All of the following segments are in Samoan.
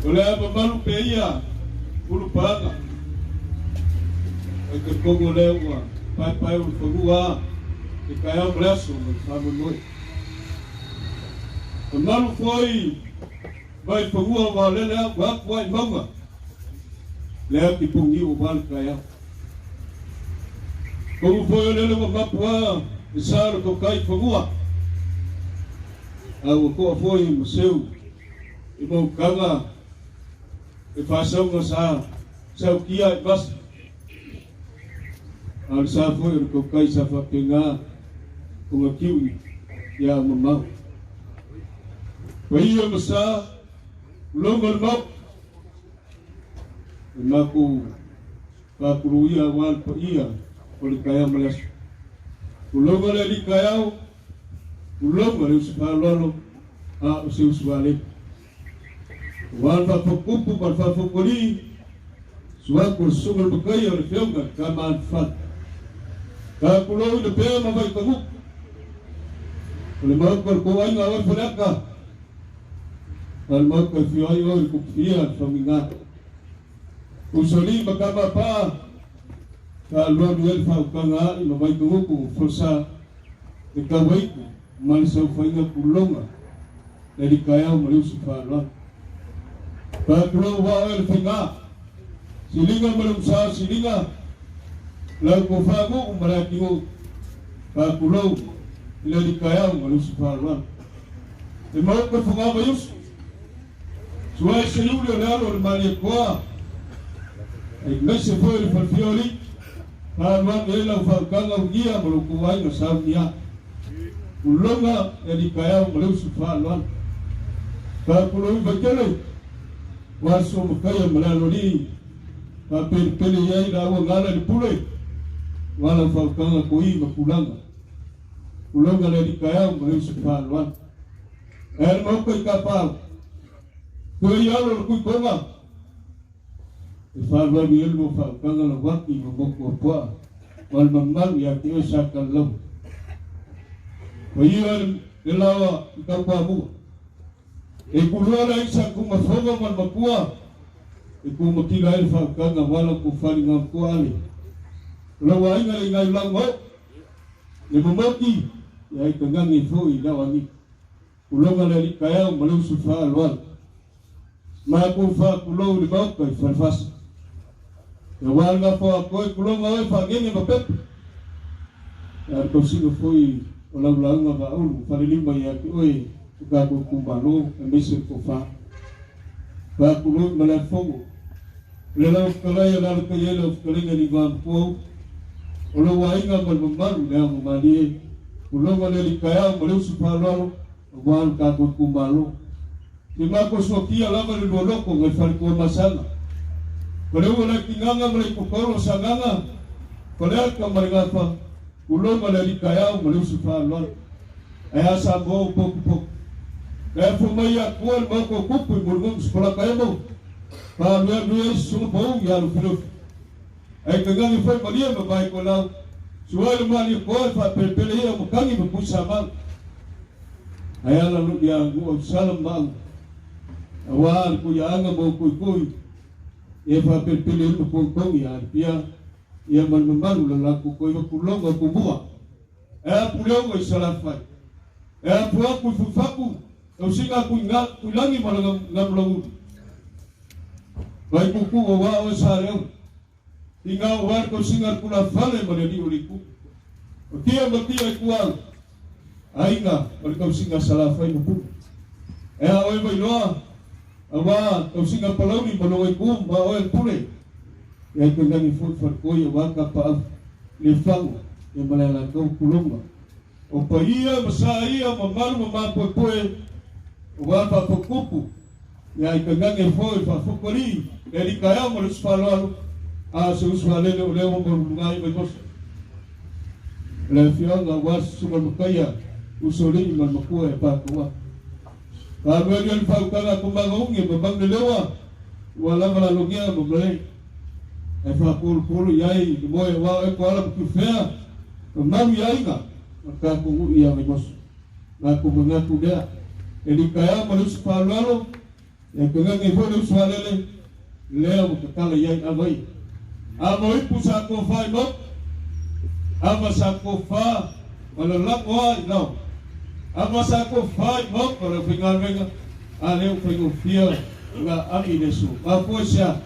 O le a mamalu pea ia ulupaaga ai talitonu o lea ua paepae ulufanua le taeao ma le aso ma le faamoemoe. Mamalu foi mai fanua ua lele atu atu ai mauga le ati puniu aua le taeao. Tonu foi o lele ua mapu a le sa o le tautai fanua a ua toa foi ma seu i mautaga e faasauga sa sautia i vasa. A o le sa foi o le tautai sa faapena ona kiui ia au mamao. Paia ma sa, uloga le Maota, e matou faatuluia aua le paia o le taeao ma le aso. Uloga le alii taeao, uloga le uso faaaloalo, a o se uso valele. Aua le faafotutupu ma le faafotualii, suaku o le susuga i le Mataia o le Afioga i le Tama a le Fale. Taatulou i le pea ma Vaitagutu, o le maota o le tou aiga oe Faleata, a o le maota e afio ai oe le Tupufia le Faugiga. Usoalii ma Tama Paa, taalualu ai le faautaga a'i ma Vaitagutu ma Folasa, le Tauaitu ma le saofaiga tuloga. Le alii taeao ma le uso faaaloalo. Faatulou vaa oe le faiga. Siliga ma le usa siliga. Lau tofa nuu ma le atinuu. Faatulou i le alii taeao ma le uso faaaloalo. Le maota o Fogavaiuso. Suai Seiuli o le alo o le Malietoa. Aemaise foi o le falefia o alii. Faalualu ai lau faautaga ugia ma lo outou aiga saunia. Uloga e alii taeao ma le usu faaaloalo. Faapoloui vaitele, ua aso mataia ma le aloalii, faapelepele i ai laua gala i le pule, ua lau faautaga toi ma tulaga. Uloga le alii taeao ma le usu faaaloalo. Ae le maota i Kapao, toe i alo le tuitoga, E faalualu i ai lua faautaga lauaki ma motu o puaa ma le mamalu ia te oe Sakalalaua. Paia le laoa i Tautoamua. E kulua le aisa Tumafono ma le Matua e tumatila ai le faautaga aua lau tofali Gaotua Ale. O lau aiga le igai lau maoo, le momoti ia ai tagagi foi i lau aniu. Puloga le alii taeao ma le usu faaaloalo. Matou faatulou i le Maota i Falefasa. Ia aua le gafa atoa i puloga oe faagege ma pepe. Ia le tausiga foi o lau lauga Vaaulu Falelima ia te oe o tatou itumalo aemaise le tofa. Faatulou i Malaefono. O le lau fetalai e lalatai ai lau fetalaiga i le igoa matua o lou aiga ma le mamalu i le aoga malie, puloga le alii taeao ma le usu faaaloalo aua lo tatou itumalo. Se matou suakia lava le lua loto nai Faletuamasaga, Faleua le Atigaga ma le Itutolo o Sagaga, Faleata ma le Gafa, puloga le alii taeao ma le usu faaaloalo. Ae a Samoa ua potupotu. E afua mai ia Atua le maota o Tupu i Mulimumu Sikolata Emo, faaluelue ai Susuga Pau ia Lufilufi. Ae tainane foi malie ma vae kolau, suai le malie toa e faapelepele ia o matagi ma Tuisamau. Ae ala lo ia Nuuausala ma Maau, aua le Tuiaaga ma Utuitui, e faapelepele ai ma Togitogi ia Alipia, ia ma le mamalu la latou toiva tuloga o Tumua. E apu le i Salafai. E apu aku i Fuifatu, tausiga aku i Tuilagi ma Gamulauli. Vai tutu aua oe Saleaula. Inga aua le tausiga a le tulafale ma le alii o le itu. O tia ma tia i tuau, aiga ma le tausiga a Salafai ma Puna. E a oe Vailoa, aua tausiga Palauli ma lou aitu ma oe le Pule. Ia i tainane foi Faletoi aua Kapaau, Lefaga ia ma le Alataua Tulouna. O paia ma sa ia ma malu ma mapoepoe aua faafotutupu ia i tainane foi faafotualii le alii taeao ma le usu faaaloalo a o se usu faalele o lea ua maululuga ai Vaimoso. O le afioaga aua le susuga i le Mataia, Usoalii ma le Matua ia Pataua. Faalualualu le faautaga a Tumagauni e mamau le leoa ua lava lalogia ma malei. Ae faapolopolo i ai le moe aua oe Koala ma Tiufea, mamalu i aiga ma le tatou nuu ia Vaimoso. Matou manatu lea, e litaea ma le usu faaaloalo. Ia kagage foi le uso alele lea ua tatala i ai ava ia. Ava o ipu sa tofa i maota, ava sa tofa ma lalago a i laoa, ava sa tofa i maota o le aufaigaluega, a lea ua faigofie ona aami i le aso. Mafua i se a?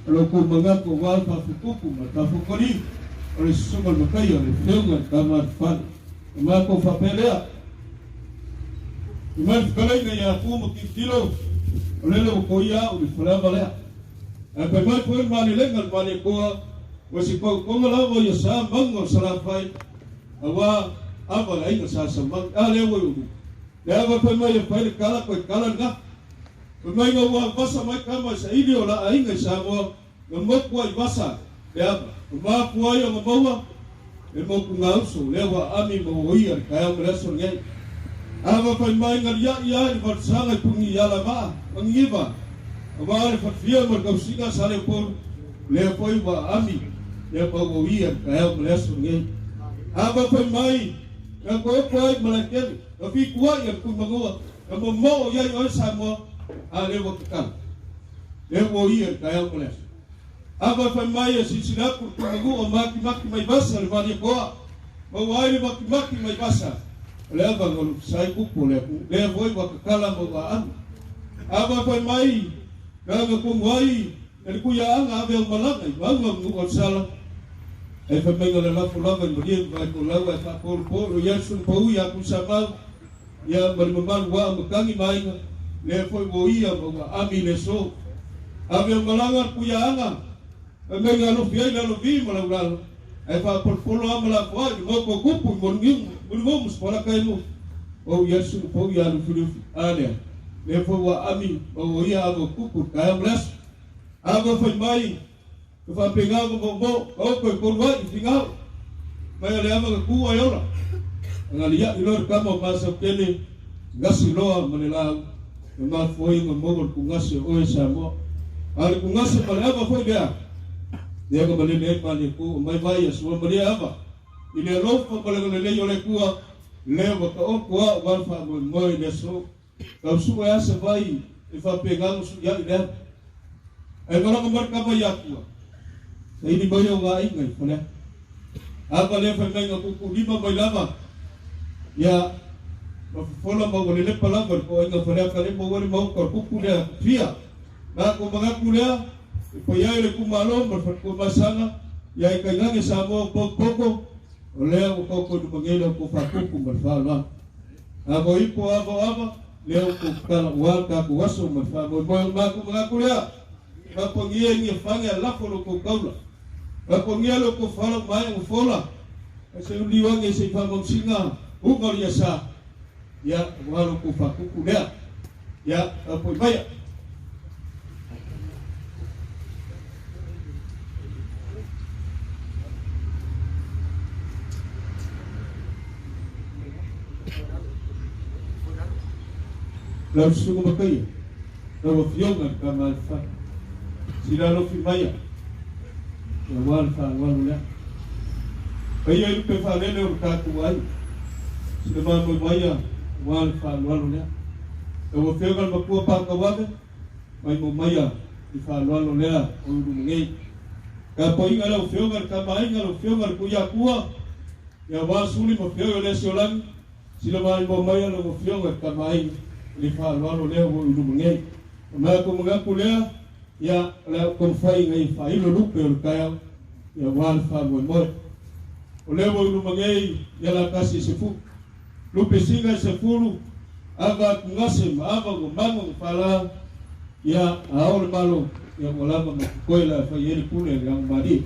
O lo outou manatu aua le faafutupu ma le faafokolii o le susuga o le mataia o le Afioga i le Tama a le Fale. O matou faapea lea, i mai le fetalaiga ia Tu ma tilotilo, o lele ua toia au i le faleava lea. Ae fai mai foi le malelega a le Malietoa, ua se tautoga lava ia sa mauga o Salafai, aua ava le aiga sa Samau. A lea ua i ulu. Le ava fai mai e fai le tala, toe tala le gafa. Fai mai na ua vasa mai tama i saili o la aiga i Samoa, Na motu ai vasa le ava, na mafua ai ona maua le motu gauso lea ua aami ma ua ia le taeao ma le aso lenei. Ava fai mai na lia'i ai le falesaga i puni i alavaa ma Niniva, aua le falefia ma le tausiga a Saleupolu, lea foi ua aami lea ma ua ia le taeao ma le aso lenei. Ava fai mai na toe ai Malaetele, na fitua'i a le Tuimanua, na momoo i ai oe Samoa, a lea ua tatala. Lea ua ia le taeao ma le aso. Ava fai mai e silasila atu le tumanuu o makimaki mai vasa le Malietoa, maua ai le makimaki mai vasa o le ava na lufisa ai kupu o le atunuu. Lea foi ua tatala ma ua aami. Ava fai mai na agatonu ai e le Tuiaaga ave au malaga i mauga o nuu o le sala, ae fai mai na lalafo lava i malie ma vaetolau ae faapolopolo i ai le sulu ia Tuisamau ia ma le mamalu ua matagi ma aiga, lea foi ua ia ma ua aami le aso. Ave au malaga le Tuiaaga, fai mai na alofi ai le alovi ma laulalo, ae faapolopolo lava ma lafoai le maota o tupu i Mulimulimu ma Sipalaka e lua. O ia le sulu pau ia Lufilufi. A lea, lea foi ua aami ma ua ia ava o tupu i le taeao ma le aso. Ava fai mai, ka faapena ona moomoo, ka oko e tolu ai i figao. Mai o le ava na tu ai ola. Anga le ia'i loa le tama o Masautele, gasi loa ma le lau, na mafua ai ona maua le tugase o oe Samoa. A o le tugase ma le ava foi lea, lea na malele ai Malietoa o mai vai a sua malie ava. I le alofa ma le agalelei o le Atua, lea ua taoto a'u aua le faamoemoe i le aso. Tausua e asa vai e faapena ona suia'i le ava. Ae malaga mai le tama i Atua, saili mai au aiga i Faleata. Ava lea fai mai na tuutuulima mai lava, ia, ma fofola ma ua lelepa lava le toaiga Faleata le maua le maota o le kupu lea fia. Na ko manatu lea, e paia ai le itumalo ma le faletuamasaga, ia e tainane Samoa o potopoto, o lea ua taoto i luma nei la outou faatupu ma le faaaloalo. Ava ipo ava o ava, lea ua tou tatala aua le tatou aso ma le faamoemoe. O le matou manatu lea, fapagia i Niafane a lafo lo outou taula. Fapagia lo outou fala ua maea ona fola, ae se uliu ane se i faamausiga uga o le iasa, ia, aua lo outou faatupu lea. Ia, taupoi maia. Lau susuga mataia, lau afioga i le Tama a le Fale, sila alofi maia, ia aua le faaaloalo lea. Paia i lupe faalele o le tatou aiga, sila mamoe maia, aua le faaaloalo lea. Lau afioga i le matua Pātauave, maimoa maia i faaaloalo lea o luma nei. Tapuaiga lau afioga i le Tama Aiga, lau afioga i le Tuiatua, ia aua Suli ma Feoi o le Asiolagi, sila maimoa maia lau afioga i le Tama Aiga i le faaaloalo lea ua i luma nei. O matou manatu lea, ia, o le a ou taumafai ina ia faailo lupe o le taeao, ia aua le faamoemoe. O lea ua i luma nei, ia la tasi e sefu. Lupe siga e sefulu, ava atugase ma ava ua mago ma fala, ia, a o le Malo, ia ua lava ma totoe la e fai ai le pule a le Aomalie.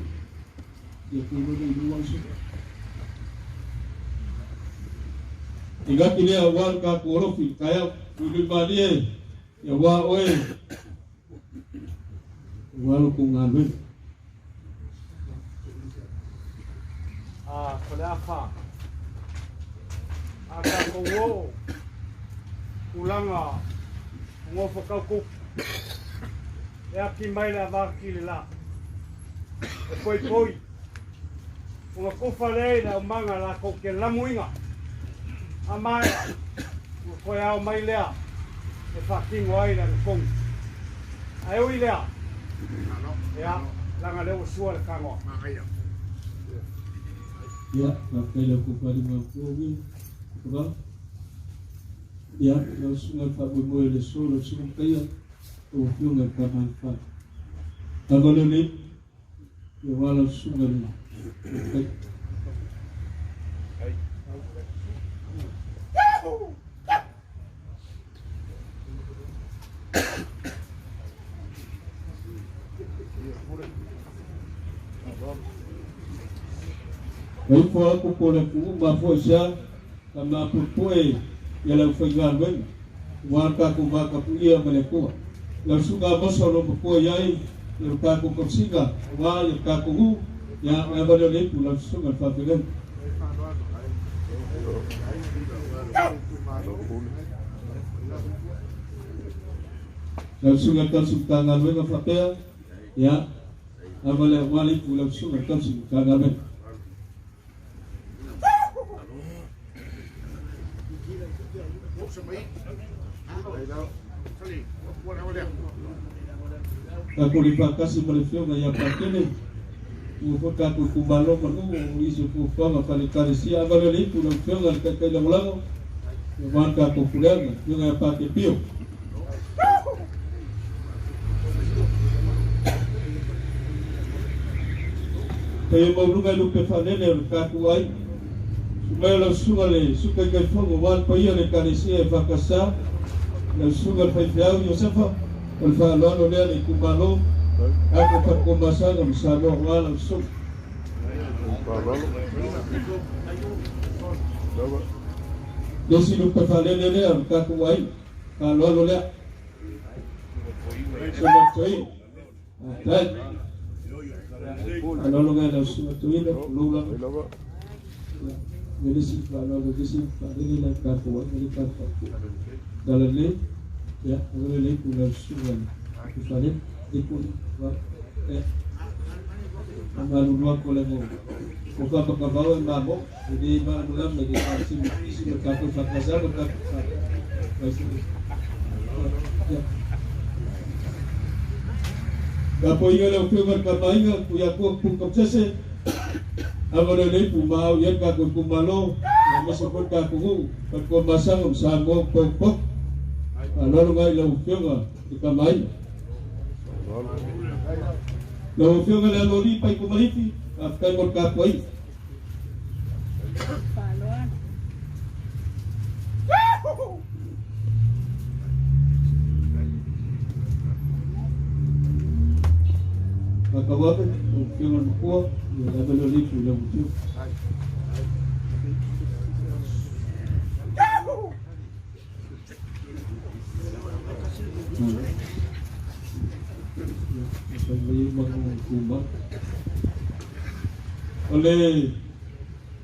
Ia tului i lua uso. I gati lea aua le tatou alofi i le taeao, luilui malie, ia aua oe, aua lo kou galuega. A Faleafa, a tatou oo tulaga o nofo tau kupu, e aki mai le avaki le la, e poipoi, ona kufa lea i le aumaga latou te lamuiga, a maea, ona toe ao mai lea e faatino ai le agatonu. Ae ui lea, ia, leaga lea ua sua le fagoa. Ia, faafetai i lau fofaliga o Kovi, Kava. Ia, lau susuga i le faamoemoe o le aso, lau susuga Mataia, lau Afioga i le Tama a le Fale. Lava lea o le ipu, ia aua lau susuga i le Mataia. E ifo aku po o le atunuu mafua i sea ka mapuepue i le aufaigaluega aua le tatou vatapuia ma le Atua. Lau susuga Amosa o lo o matua i ai i lo tatou tausiga aua le tatou nuu, ia le ava lea o le ipu lau susuga i le faafeagaiga. Lau susuga i le tausi Matagaluega faapea, ia ava lea aua le ipu lau susuga i le tausi Matagaluega. Tatou le faatasi ma le Afioga ia Patele, ua foi tatou itumalo ma nuu o nisi o fuafuaga faale-Ekalesia. Ava lea le ipu i lau Afioga i le Taitai Lagolago, aua le tatou puleaga, Afioga ia Pate Pio. Paia maualuga i lupe faalele o le tatou aiga. Susu mai o lau susuga le Sui Taitaifono aua le paia o le Ekalesia e EFKS, lau susuga le faifeau Iosefa, o le faaaloalo lea le itumalo, tatou Faletuamasaga ma Samoa aua lau susuga. Le isi lupe faalele lea o le tatou aiga, faaaloalo lea. Susuga Toeaina. Faafetai. Faaaloalo ngai lau susuga Toeaina, tulou lava. Le isi faaaloalo le isi faalele lea tatou aiga le tatou tala lelei. Ia, ave le ipu lau susuga i faalele. Ipu, ia. Faamalulu atu leaga o Fapakavao e mamo, e le malamalama i le faasini ma tatou faakasa ma tatou faasini. Tapuaiga lau Afioga i le Tamaaiga, Tuiatua Tupu Tamasese, ava lea o le ipu ma au i ai le tatou itumalo, aemaise foi le tatou nuu, Faletuamasaga ma Samoa potopoto. Faaaloalo nai lau Afioga i le Tamaaiga. Lau Afioga i le Aloalii Paiko Malifi, faafetai mo le tapuaiga. Faatauave, lau Afioga i le Matua, ia le ave lea o le ipu i lau Afioga. O le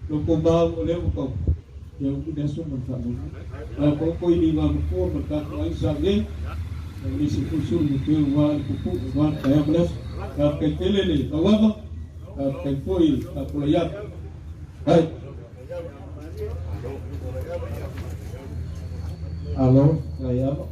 lokomau o lea ua tau ia umi le aso ma le faamoemoe. Ae ko ko i ngā matua ma le tatou aiga sa i ai, o le isi foi sulu ma toe ua le pupu ua le taeao ma le aso. Faafetai tele le tauava, faafetai foi faapulai atu. Hai. Alo, Kaiama.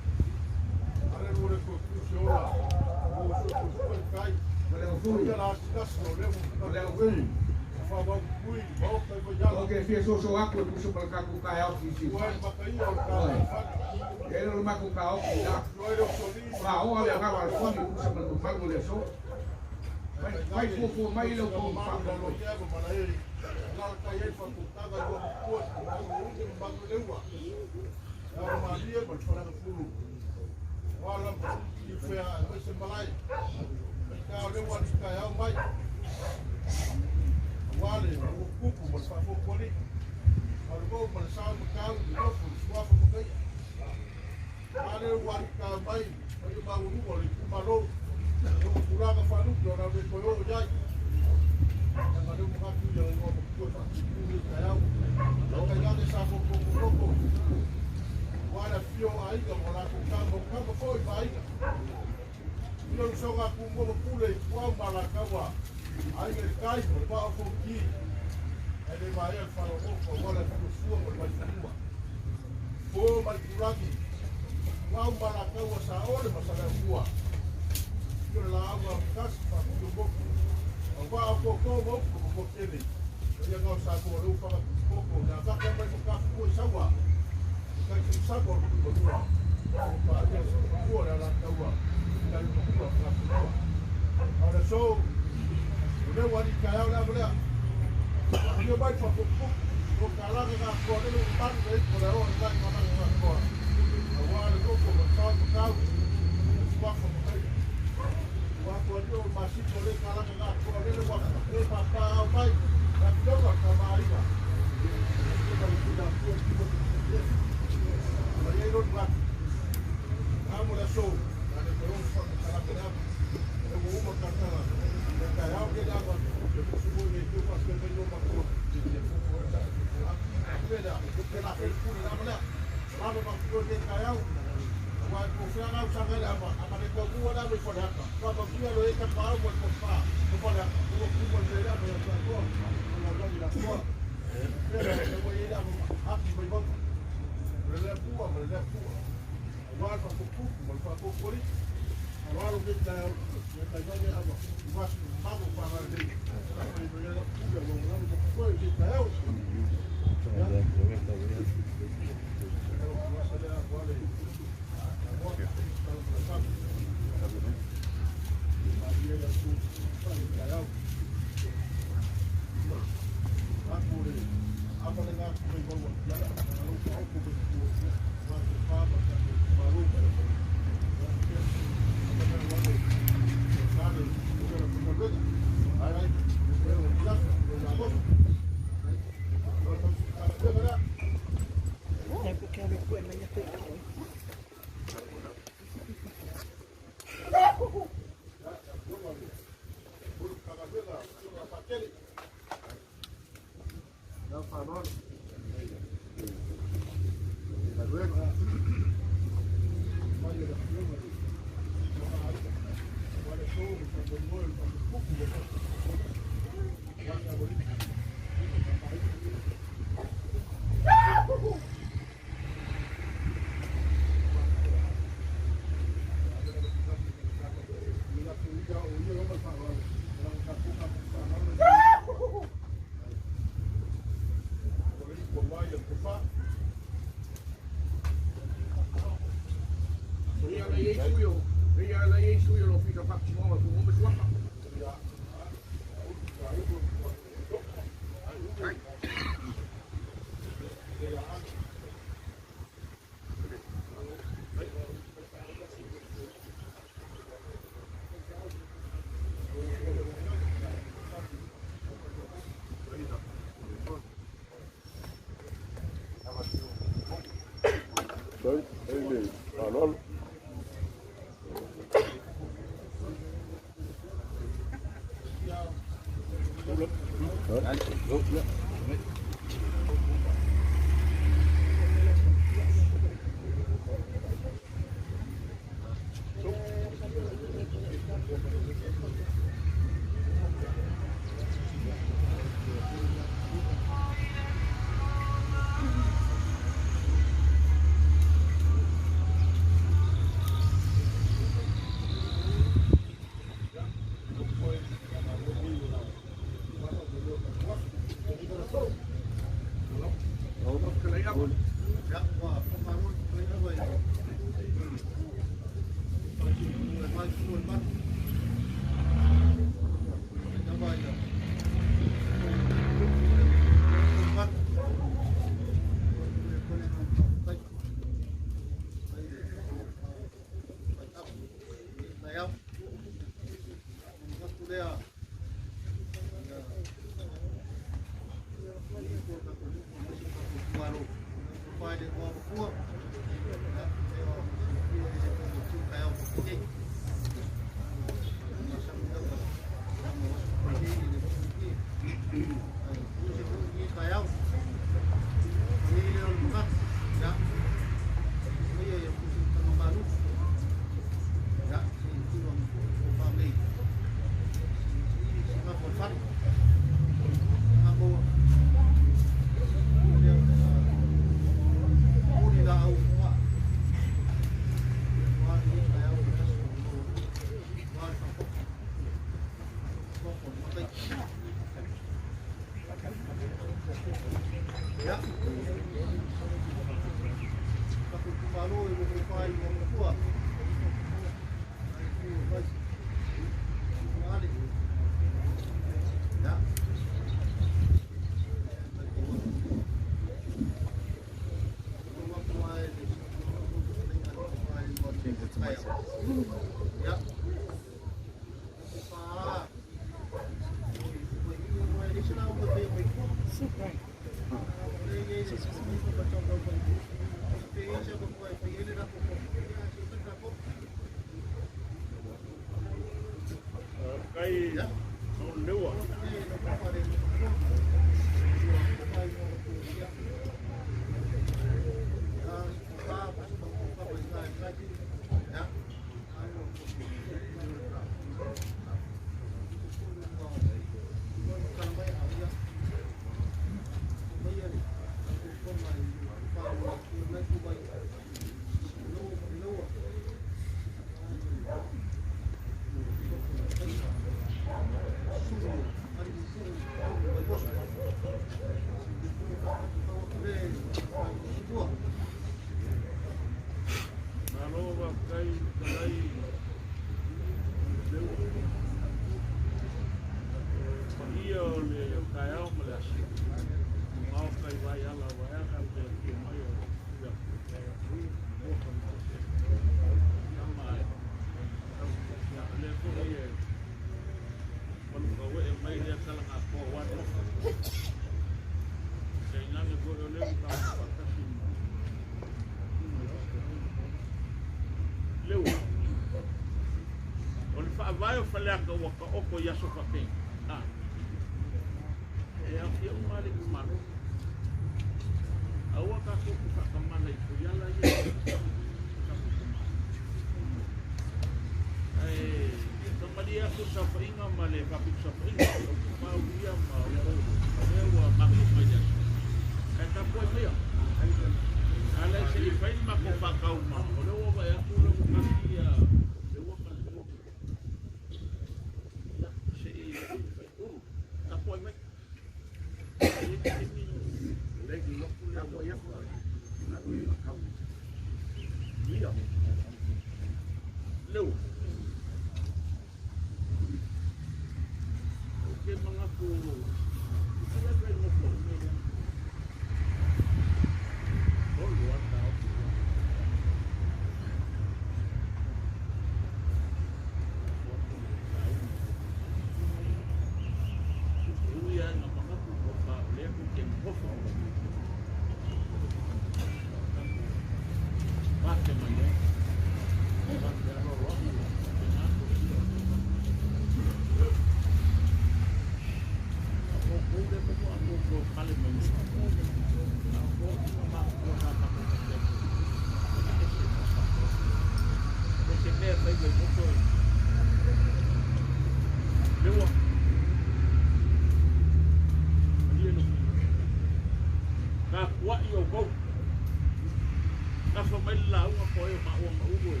mai le lauga po ai o maua ma ulu e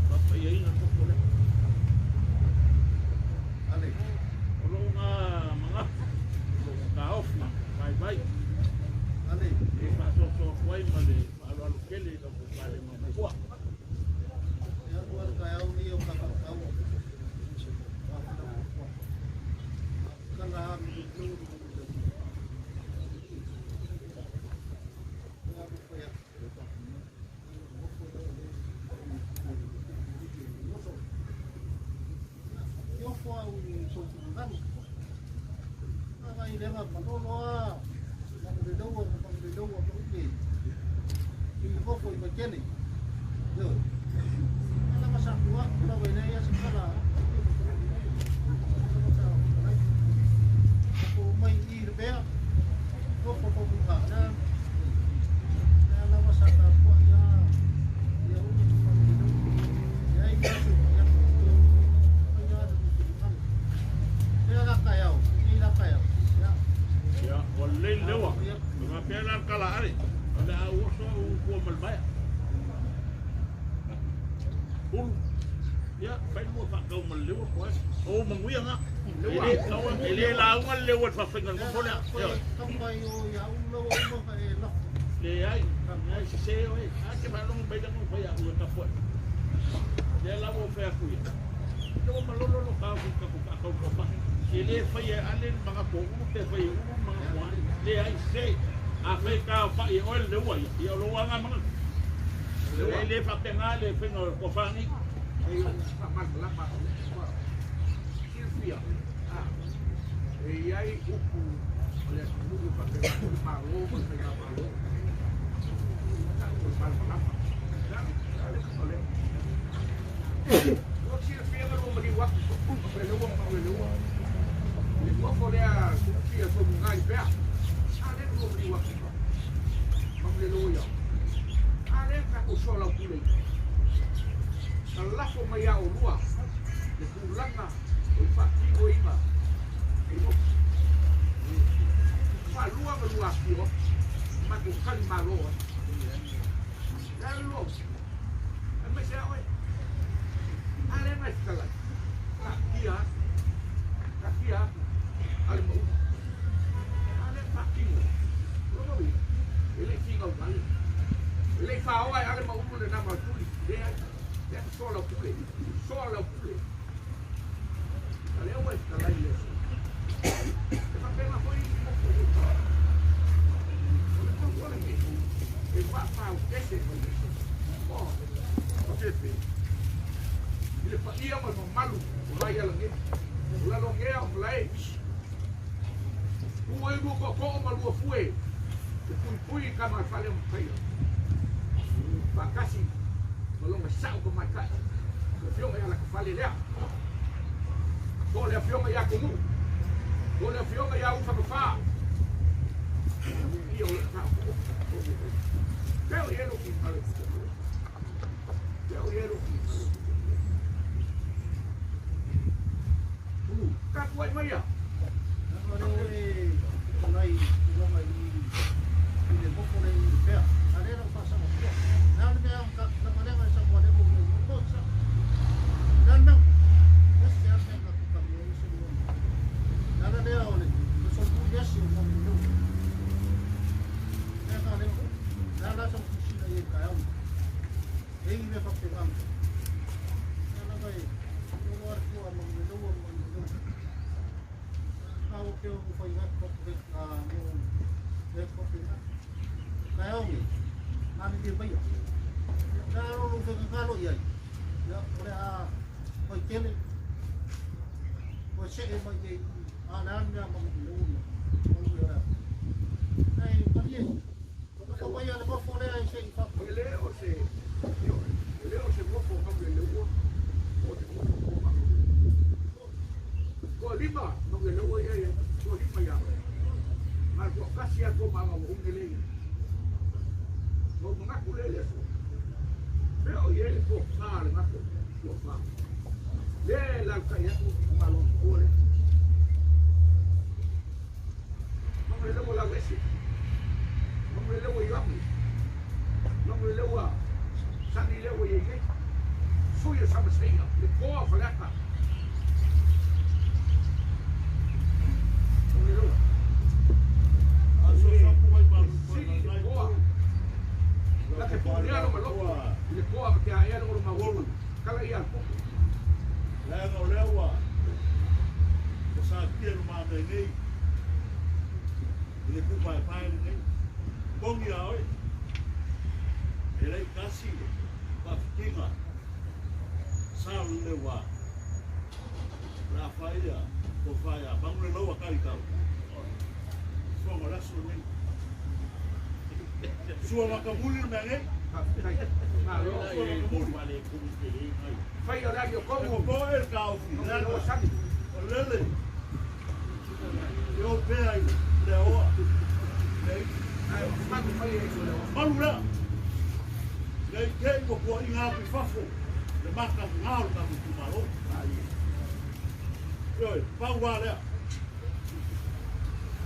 faapaiaina le koko lea. O louga manatu, o louga taofi vaivai e faasoasoa atu ai ma le faaaloalo tele i lau tofa le Maomatua. Ia, ua lelei le leua. E faapea la le tala a Ale, o le a ou oso au i tua ma le maea. Ulu, ia, fai le lua faatau ma le leua po ai. O ou manuia na. E le lauga le leua i le faafaiga o le nofo lea. Ioe. Leai, leai, sese oe. A ke faalogo mai lana ua fai au e tapuai. Lea la ua ou fai atu ia. Ina ua malolo lou taofi i le tatou faatau toafa'i. E le faia e Ale le manatu o Ulu pe faia e Ulu le manatu o Ale. Leai, sese. Afai e taofa'i e oe le leua ia, ia o lou lava manatu. E le faapena le faiga o le tofa nei. E faamalamalama ua silafia e i ai upu o le atunuu e faapena foi le Malo ma le Faigamalo. Tau o le malamalama. A le o lea. Ua silafia na lua maliu atu ma Faleua ma Mauleleua. I le nofo lea silafia somuga i pea. A lea na lua maliu atu ma Mauleleua ia. A lea na tatou soalaupule i. Na lafo mai ia olua le tulaga o le faatinoina e nofo. Faalua ona lua afifio atu, matou tali malo ai. Le a le lua uso? Fai mai se a oe. A lea na e fetalai, taatia atu, taatia atu a le maunu. A lea na faatino, o lona uiga, e le i finau mai. E le i faoa e ale ma ulu le nama o le tuli, leai, lea na soa lau pule, soa lau pule. A lea ua e fetalai i le aso. E faapena foi isi motu o uta. O le fautua lenei, e faafautese mai le aso. O, o fefe, i le paia ma le mamalu o Vaialagea, o Lalogea o Malae, tu ai lua tootoo ma lua fue, e puipui i tama a le fale o Mataia. Faatasi ma lona sao tamaitai, le afioga ia Lakafale lea. Po o le afioga ia Tumuu, po o le afioga ia Ufagafa. Ia o le taoto. Peo i elo ki ale. Peo i elo ki ale. Tapuai mai ia. E le o se, ioe, e le o se nofo Manuleleua o te nofo mo Manuleleua. Toalima Manuleleua ia ia, toalima ia oe. Na o le toatasi lava tua ma aga ua une le ia. Na ou manatu lea i le aso, mea o i ai le tofa a le gato, tofa. Lea e lalatai atu i itumalo matua lea. Manuleleua lau ese, Manuleleua Ioane. Logo le ua sani le ua iai nei. Sui o Samaseia, le koa o Faleata. Logo le ua. Sili le koa. La te pō lo maloko. I le koa ma te aea le olo maua. Kala ia al popo. Leaga o lea ua o satia le matai nei i le pupaepae lenei pogi a oe e le'i tasi faafitiga sa o le ua le a faia tofa ia magu le laua talitau suaga o le aso lenei sua makamuli le mea nei. Faafetai. Malo. Sua makamuli. Fai o le agi o E kogu. popoe le taofi Logo le leaga ua sani. o lele e o pea i le aoa le Ai, manu fai e iso le ua. malu lea lei tei ua puaʻiga atu i fafo le matagā o le tatou itumālō ioe pau a lea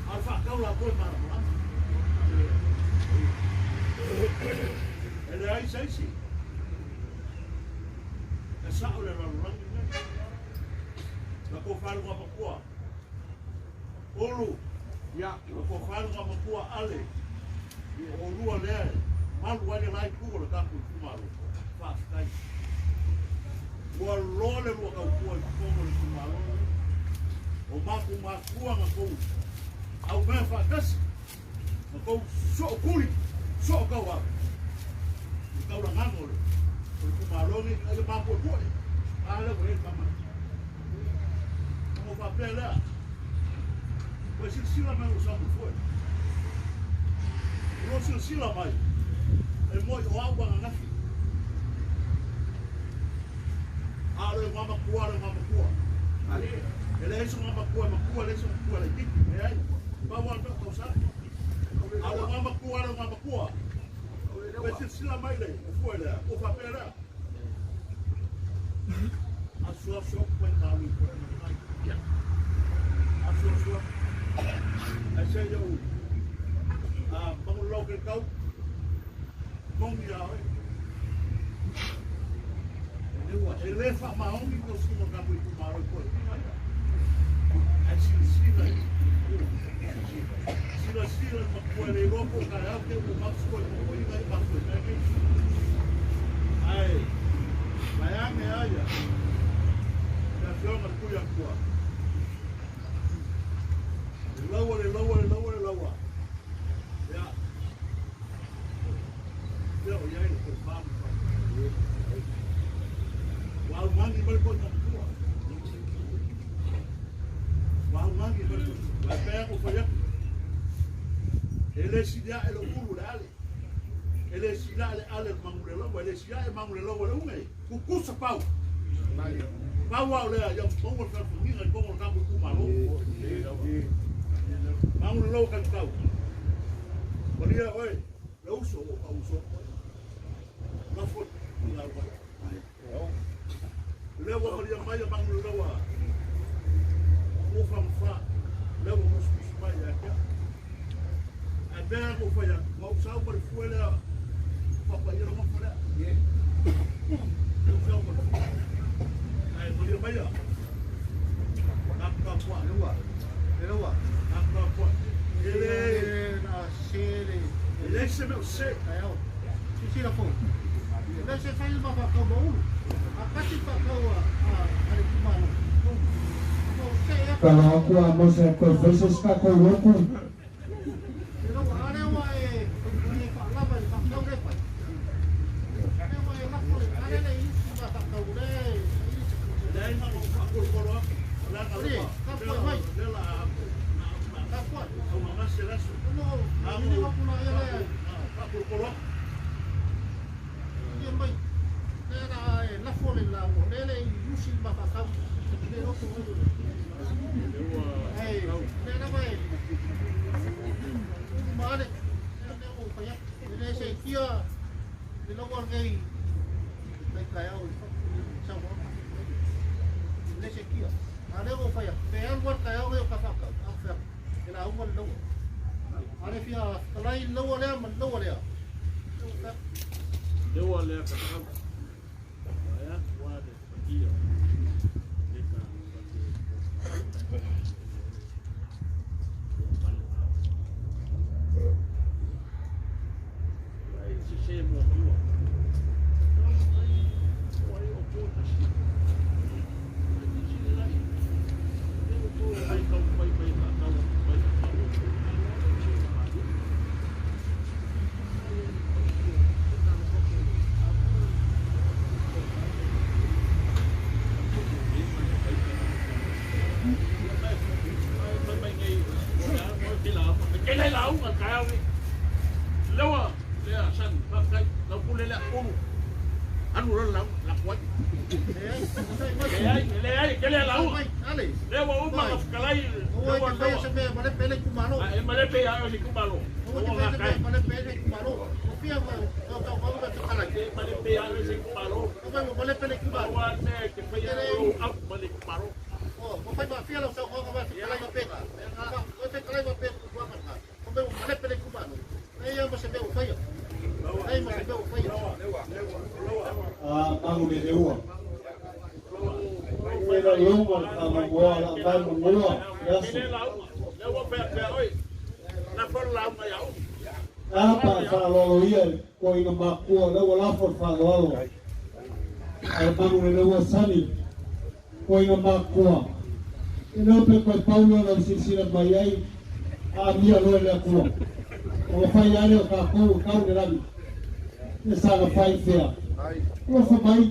a le faatau latou e malamalama e leai saisi e saʻo le lalolagi lenei la kou faluga makua ulu Ia. la kou faluga makua ale o olua lea e malu ai le la itu o le tatou itumālō faafetai ua loa le lua tautua i totonu o le itumālō o matou matua na kou au mea faatasi na kou sookuli sookau au i taulagaga o le itumālō nei ina ia mapuepue a lea ua i ai le faamai o faapea lea ua silasila mai o samu foe o lo silasila mai e moi o au ananafi a o le mamakua le mamakua Ale. e leai so mamakua e makua leai so makua laititi leai pau a le mea o tausala Logo le a o le ua. mamakua le mamakua Logo le ua ua. silasila mai le o fue lea ua faapea lea asuasu aku ai malu i koe mai asuasu aku ai se iau a magulau ke kau mongi a oe e lē faamaogi tausiga o tatou itumalo i koe ae silasila silasila le makua e le iloa po o taeao ke ua mafukoe momoiga i mafue mea nei ae vaeage aia le afioga le kui atua le laua le laua le laua le laua ia pea o iai le tofa ma ua augagi mai le koe matua ua augagi mai le koe ae pea ko fai atu e lē sili aʻe lou ulu le ale e lē sili aʻe le ale le magulelaua e lē sili aʻe magulelaua le uge kukusa pau pau ao lea ia maua le fealafagiga i toga o le tatou itumālō magulelaua kaitau malia oe le uso ua kauso lafo i lea ua malia mai a magulelaua ua fagafa lea ua musumusu mai ia te ae pea ko fai atu ua usau ma le fue lea papaia logofa lea le usau ma le fue ae malia maia tapu Leua, leua. tapu e le E na se le e le se mea o se ai au. Sisila fo. Le se fai ma fa ka mo. A kasi fa ka a le kumalo. Ko se e Kala aku a mose koe faces ka koe woku. le lo ale wa e e fa lava le fa ka le fa. Le wa e la fo le ale le i ma fa ka le i se ku. leai na lou faakolokolo aku leaga Uli, ka foi mai. lea la Ka foi. augagase le aso No, ni wa pula ia le faakolokolo aku ia mai. Le na e la fo le la mo le le i usi ma fa ka. Le lo ko Ei, le na vai. Ma ale, le o pa ya. Le se kia le lo wa ngai kai kai au sa wa. Le se kia. Ale o pa ya. Pe al wa kai au ka fa ka. Au fa. Le la u lo. Ale fia kalai lo le ma lo le. Lewa lea ka tau. Aia, wa le patia. Le ka Ai se se mo tua. Ai o ko ta si. Ai ti si lai. Le o ko ai kau pai pai ka kau pai ka kau. Koina makua. E leo pe koe paulo na sisira mai ai a mia loe le akua. O whai ale o ka kou kau le rami. E saga whai whia. O wha mai,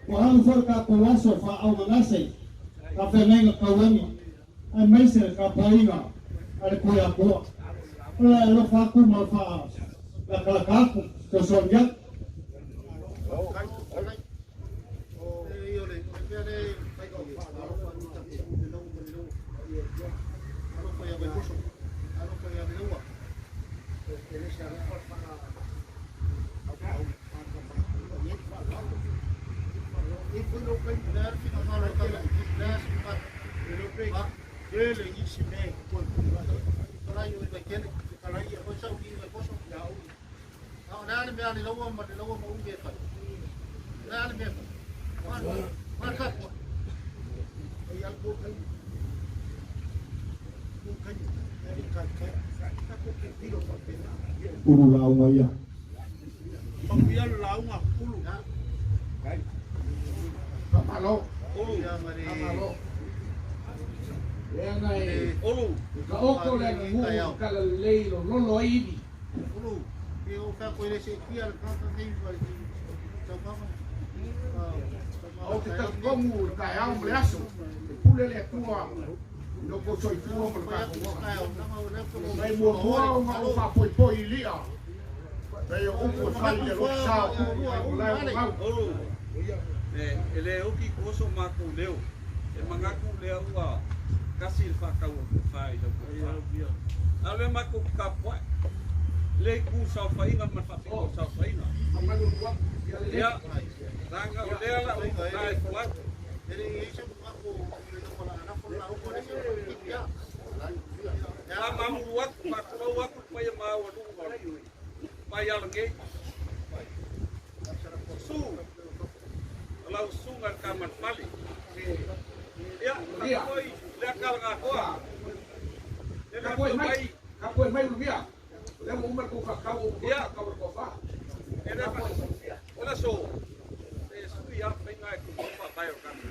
o halu whai ka kou aso wha au manase. Ka whenenga kauangi. Ai meise ka painga a le koe akua. Ola e lofa aku ma wha la kalakaku te sonia. Ulu launga ia. Pakuia launga ulu. Kamalo. Ulu. Kamalo. Lea nai. Ulu. Ka oko le ngu kala lei lo lolo ivi. Ulu. Ke o ka koe le se kia le kaka nei vai. O te takongu ka au le aso. Pule le tua. No ko soi tua mo ka ko. Mai mo mo ma o fa poi poi lia. Nei o upu fai le lo sa o la olu. E le oki koso ma ko leo. E mangaku le ua kasi le whakau o ko whai lau ko whai. Ale ma ko ka poe. Le ku sa whainga ma whapiko sa whainga. Ia, ranga o lea la o nai folau. La mamuru aku, whakulau aku, pai maua nunga. Pai alangei. Su, lau sunga ka manfali. Ia, kapoi, lea kalanga hoa. Kapoi mai, kapoi mai lumia. Lea mo umar ko whakau o kau ko wha. Ela so, e sui a whainga e kumu wha vai o kama.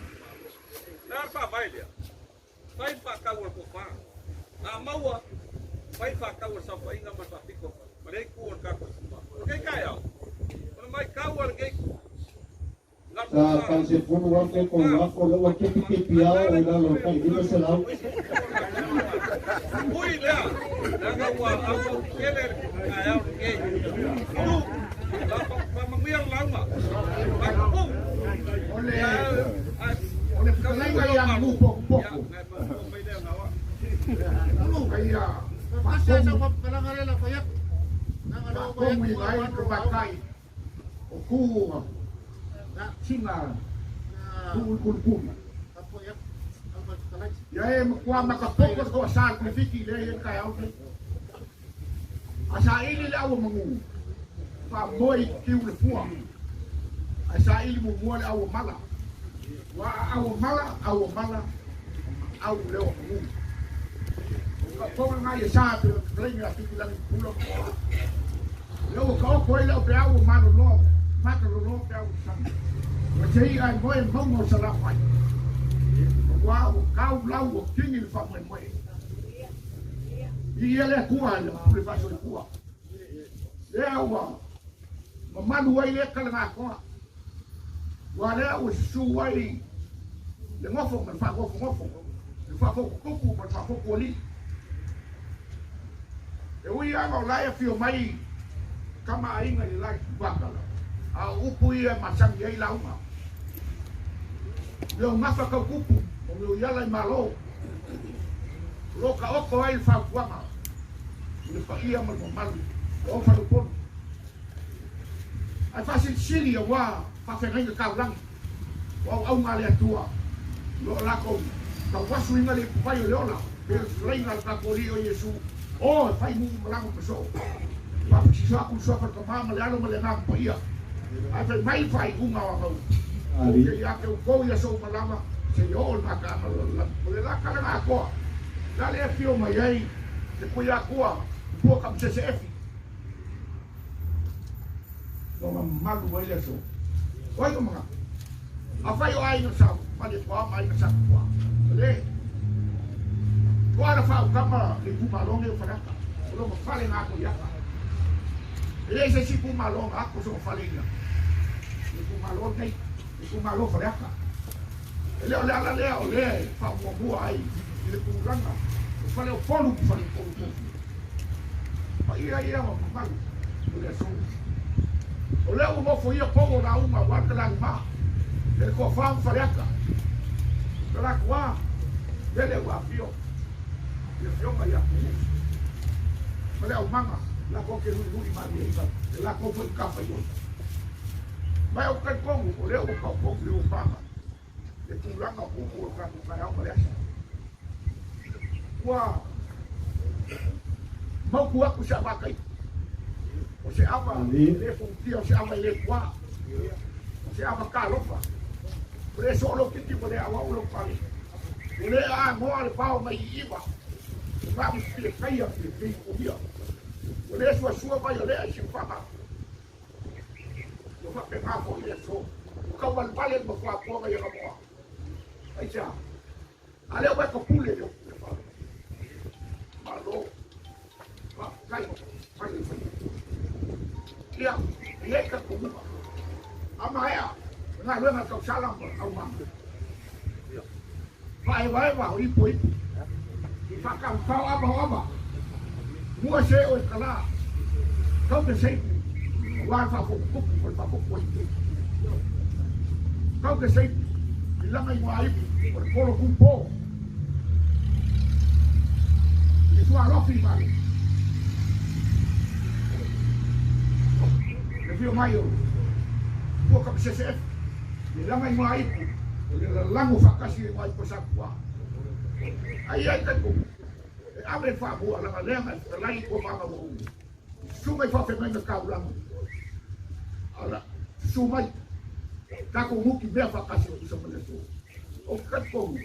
Nā wha vai lea. Whai whakau o ko wha. Nā maua, whai whakau o sa whainga ma whapiko. Ma lei ku o kako kuma. O kei kai au. Ona mai kau o kei ku. Sa kanse funu wa fe ko wa ko lo wa ke ke pia o la lo kai di se la. Ui lea. Nanga wa au kele ai au ke. Ulu. La pa manguia lauma. Pa ku. Ole. Ole kalai ya mu poko poko. Ulu kai ya. Pasa sa kalanga la payak. Nanga lo payak. Ko ai ko bakai. O ku. Sina kul. Ya e kwa makapoko ko sa ku fiki le ye kai au. Asa ili le au mangu. Faamoe i tiu le fua. Ae saili muamua le auomala. Ua a auomala, auomala, au leo o manu. O ka ponga ngai e sa pe o te a fiti lagi pula mo oa. Leo o ka oko ai leo pe au o malolo, mata lolo pe au o sami. Ua te i ai moe maunga o Salafai. Ua o kau lau o kingi le faamoemoe. I ia le Atua i le pule faasoifua. Lea ua mamalu ai lea kalagatoa. Ua lea ua susu ai le gofo ma le faagofogofo, le faafotutupu ma le faafotualii. E ui lava o la e afio mai kama aiga i le la itu a o upu ia e masani ai lauga. Mea o gafa tautupu, o mea o iala i Malo. O lo o taoto ai le fautuaga i le paia ma le mamalu o Faleupolu. Ae faasilisili aua faafeagaiga taulagi o auauna a le Atua o lo o latou tauasuina le ipuvai o le ola pei o le fetalaiga a le tatou Alii o Iesu, o e fai nuu ma lago ma soo. Faapitiso atu le suafa o le Tama ma le Alo ma le Agaga Paia. Ae fai mai le faaiuga o Agau, Ou te ia te outou i aso uma lava, seia oo i le mataaga o le lalolagi. O le la tala na atoa, la le afio mai ai le Tuiatua Pua Kamasese Efi. Ua mamalu ai le aso. O ai o manatu? Afai o aiga sa Malietoa ma aiga sa Tupua. Le. Toa na faautama le itumalo nei o Faleata. O lona fale na ato i ata. E leai se isi itumalo na ato sona fale ia. Le itumalo lenei, le itumalo o Faleata. E le o le ala lea o lea e faamuamua ai i le tulaga o Faleupolu ma Faleupolu Tofi. Paia ia ma mamalu o le aso. O lea ua nofoia pou o lauga aua le talagima e le toafa ma Faleata. Talatua, lele ua afio i afioga ia Tuuu ma le aumaga latou te luilui malie i le latou foi matafaioi. Ma ou te talitonu o lea ua taoto i ou paga le tulaga o upu o le tatou taeao ma le aso. Ua mautu atu se ava kai. O se ava e le futia, o se ava e le tuā. O se ava talofa. Ua le soo lou titi ua le auau lou pale. Ua le aanoa le pao mai i iwa. Ua malu pile kaia pile pei kuhia. Ua le suasua mai o lea i siufaga. Ua faapena foi le aso. Ua tauvalevale le mafuaapoaga i Agamoa. Aisea? A lea ua e kapule le le fale. Malo. Faafetai. Fai le fai. Ia, e i ai talitonuga. A maea, le galuega a le tausala ma aumaga. Faaevaeva o ipo ipo. I faatautatao ava o ava. Mua se o e kalā. Kau te seipu. Aua le faafotutupu ma le faafotuaitu. Kau te seipu. I laga i Muaipu o le polo tupō. I le sualofi ma le le afio mai o Pua Kamasese Efi. I laga i Muaipu o le lalago faatasi i Muaipu o Satua. Ai ai tatou e ave le faamua laga lea na e fetalai i tua maga ua umi. Susu mai faafeagaiga taulagi. Ala, susu mai. Tatou muki mea faatasi o tusa ma le aso. O te talitonu,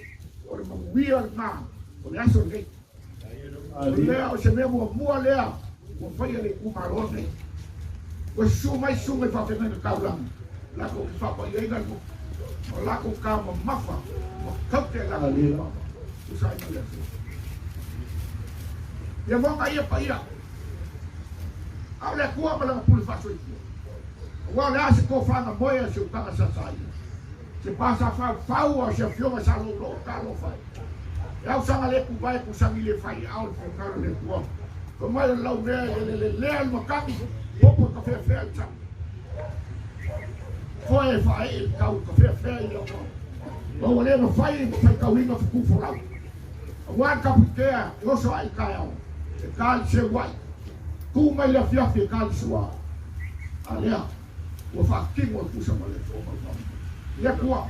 o le manuia lena o le aso lenei. O lea o se mea muamua lea ua faia le itumalo lenei. Ua susu mai susuga i faafeagaiga taulagi, latou te faapaiaina le motu. O latou taumamafa ma kaute e latou taumamafa. Tusa ai ma le aso. Ia moga ia paia. A o le Atua ma lana pule faasoifua. Aua o le a se tofaga moe a si ou taga sa saia. Se pa sa faufau a o se afioga sa loulou talofa e. E au saga le tuvae kusagi le fai ao le finagalo o le Atua. Fai mai o le laumea e lelelelea le matagi, popo e tafeafea i le sami. Foe e faaee le tau tafeafea i le aoao. Ma ua le mafai ma faitauina fetufolau. Aua le tapuitea e oso ai i le taeao, e ta i le seuai, tu mai le afiafi e ta i le sua. A lea, ua faatino e tusa ma le Atua ma le faamoemoe. I le Atua,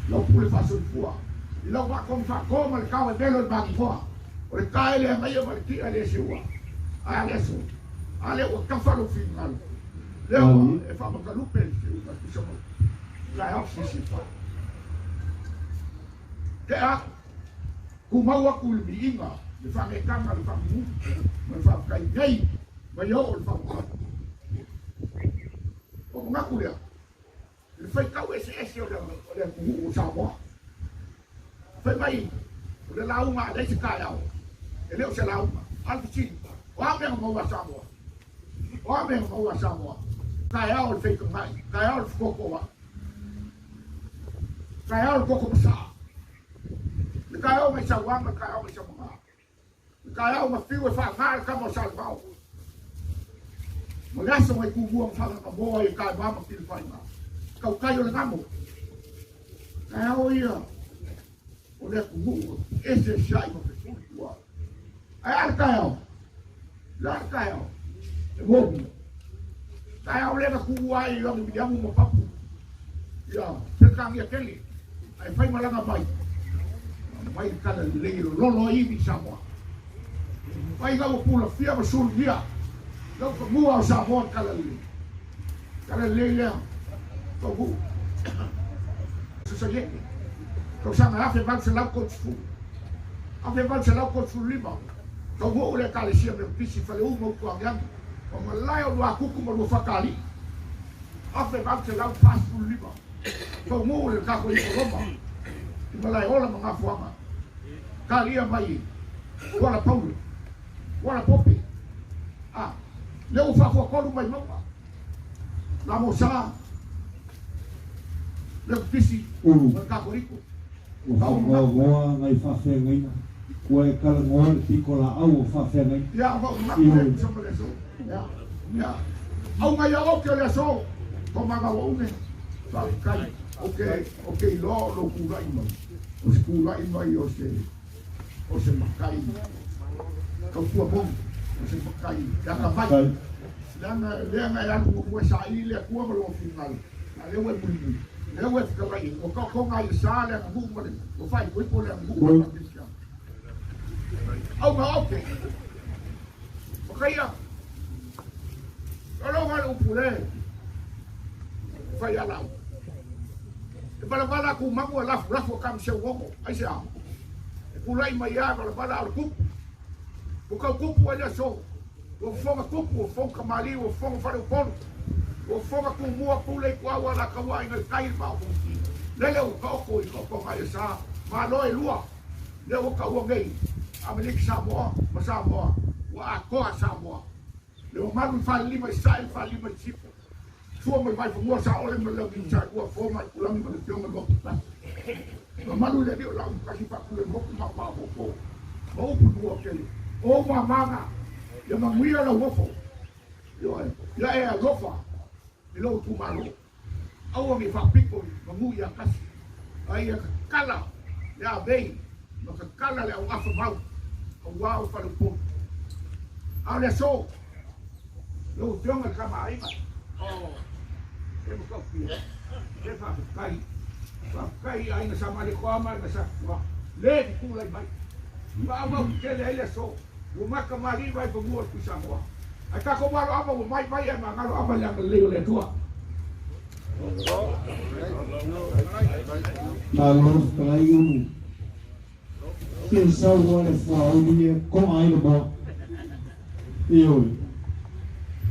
lau pule faasoifua, i lau maatonu faatoa ma le tao e melo i le magifoa, o le tae le agaia ma le ti'a e le seua. A le aso, a lea ua tafa lou finagalo, Lea ua e faamakalupe i le feuga tusa ma taeao sisi fa. Tea aku, tumau aku i le viiga, le faageetaga, le faamimuli ma le faafetai nei mai oo i le faamamalu. Ua manatu lea, i le faitau eseese o le atunuu o Samoa. Fai mai o le lauga a leai se taeao, e le o se lauga. A o le fesili, o a mea na maua a Samoa? O a mea na maua a Samoa? Taeao o le feitagai, taeao o le fetotoai, taeao o le toto masaa, le taeao mai Sauā ma le taeao mai Samagā, le taeao na fiu e faagā le tama o Salevao, ma le aso na Tumua ma Fagagamoa ai e Taeva ma Tilofaiga, tautai o le gamo. Taeao ia o le atunuu e eseeseai ma fefuli tua. Ae a le taeao? Le a le taeao? E moni. Taeao lea na tuua ai Ioane Viliamu ma Papu ia Peretania tele, ae fai malaga mai, aumai le tala lelei e lololo ai ivi i Samoa. Mai ina ua pulafia ma sulugia lau fanua o Samoa le tala lelei. Tala lelei lea, taunuu. Sosaiete, tausaga 1830, 1835, taunuu le Ekalesia Metotisi Faleuma Utuagiagi, o malae o Luakuku ma Luafakaalii, 1845, taunuu le Katoliko Roma i Malaeola ma Gafuaga, talia mai Kuala Paula, Kuala Pope, a, lea ua faafuatolu mai mauga. Lamosa, Metotisi Ulu. ma le Katoliko. Ua faagoagoa nai faafeagaiga, ua e talanoa i le pitolaau o faafeagaiga. Ia, ma ou manatu lea e tusa ma le aso. Ia, ia. Auga ia oke o le aso, tomaga ua ume. Faafetai. Ou te, ou te iloa o lou tulai mai, o se tulai mai o se, o se matai tautua moni, o se matai e atamai. Faafetai. Leaga, leaga e alu muamua e saili le Atua ma lona finagalo, a o lea ua e mulimuli, lea ua e fetalai ai, ua taotoga ai le sa le aganuu ma le, ua faaipoipo le aganuu ma le faakerisiano. Auga oke, makaia, lologa le upu le fai alau. E valavala aku magu e lafulafu a kamaseu ogo, aisea? E tulai mai lava e valavala a o le tupu. Ua tau tupu ai le aso. Ua fofoga tupu, ua fofoga kamali'i, ua fofoga faleupolu, ua fofoga tumua, pule i tuau alataua aiga i le tai le vaa o Fonoti. Lele ua taoto i taotoga ai sa, Malo e lua, lea ua taua nei, Amerika Samoa ma Samoa, ua atoa Samoa. Le mamalu i Falelima i Sasae ma Falelima i Sisifo, Sua ma le Vaifanua, Saole ma le Launiu Saelua, Fo ma Aitulagi ma le Afioga i le Lotoifale. Mamalu i le Alii o Lau Kasi Faatule Motu ma Maopoopo ma upu nua tele. O ou mamaga, ia manuia lau ofo. Ioe, ia e alofa i lou itumalo. Aua ne i faapito i manu ia tasi, a ia tatala le avei ma tatala le auafa mau aua o faleupolu. A o le aso, lau Afioga i le Tama a Aiga, o, e matautia, e faafetai, faafetai i aiga sa Malietoa ma aiga sa Tupua, le tutulai mai. Faaauau tetele ai le aso, ua mata malie mai fanua o le Tuisamoa. Ae tatou aloava ua maimai ae magalo ava i le agalelei o le Atua. Malo fetalai Ulu. Se sau a le fuauli e ko'a ai le moa. Ioe.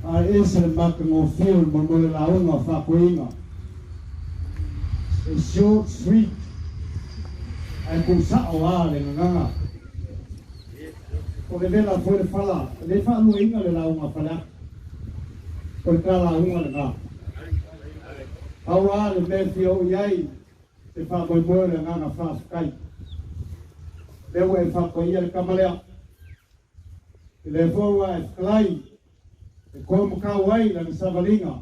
Ae ese le matagofie o le moemoe lauga faakoiga. E short sweet ae tuu sa'o a le gagaga. O le vela foi le fala, e lē faaluaina le lauga a Faleata. O le talauga lenā. Pau a le mea e fia oo i ai se faamoemoe o le agaga faafetai. Lea ua e faapaia le tama lea. I lea foi ua e fetalai e komakau ai lana savaliga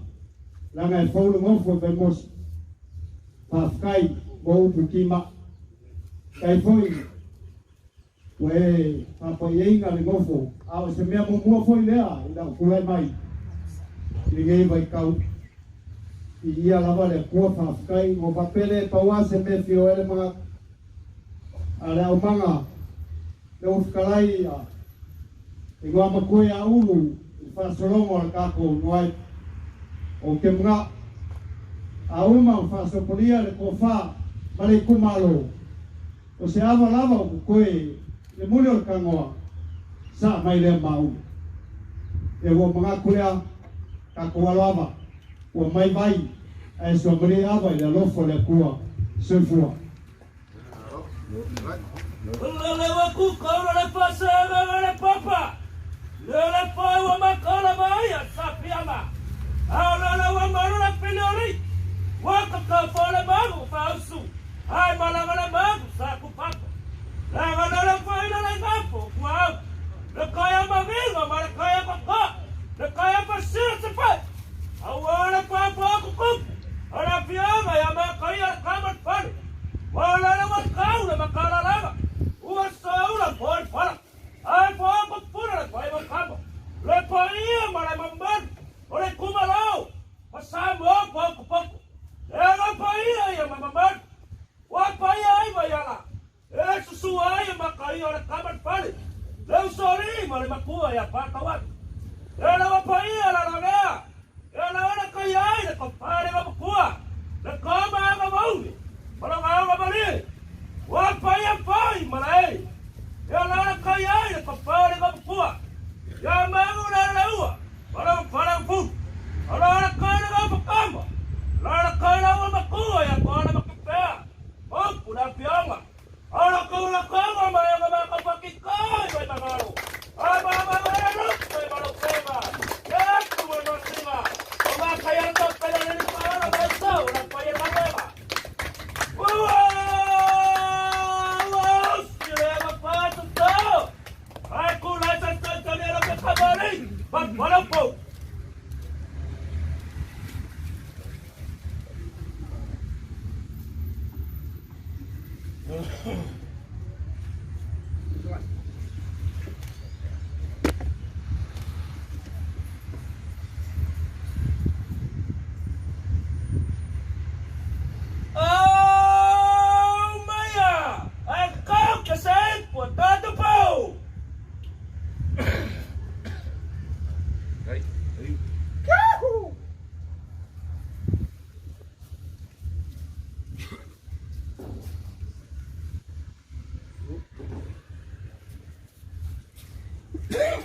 leaga e fou le gofo i Vaimoso. Faafetai mo upu i tima'i. Tai foi ua e faapaiaina le gofo, a o se mea muamua foi lea i la'u tulai mai i lenei vaitau. Viia lava le Atua, faafetai. Ua faapea lea e pau lava se mea e fia o ai le manatu. A le aumaga le ua fetalai a igoa matua ia Ulu i le faasologa o le tatou noai. Ou te manao a uma ona faasopolia le tofa ma le itumalo, o se ava lava o totoe i le muli o le tanoa, saa mai lea maua. Ia ua manatu lea, tatou alo ava, ua mai vai, ae suamalie ava i le alofa o le Atua. Soifua.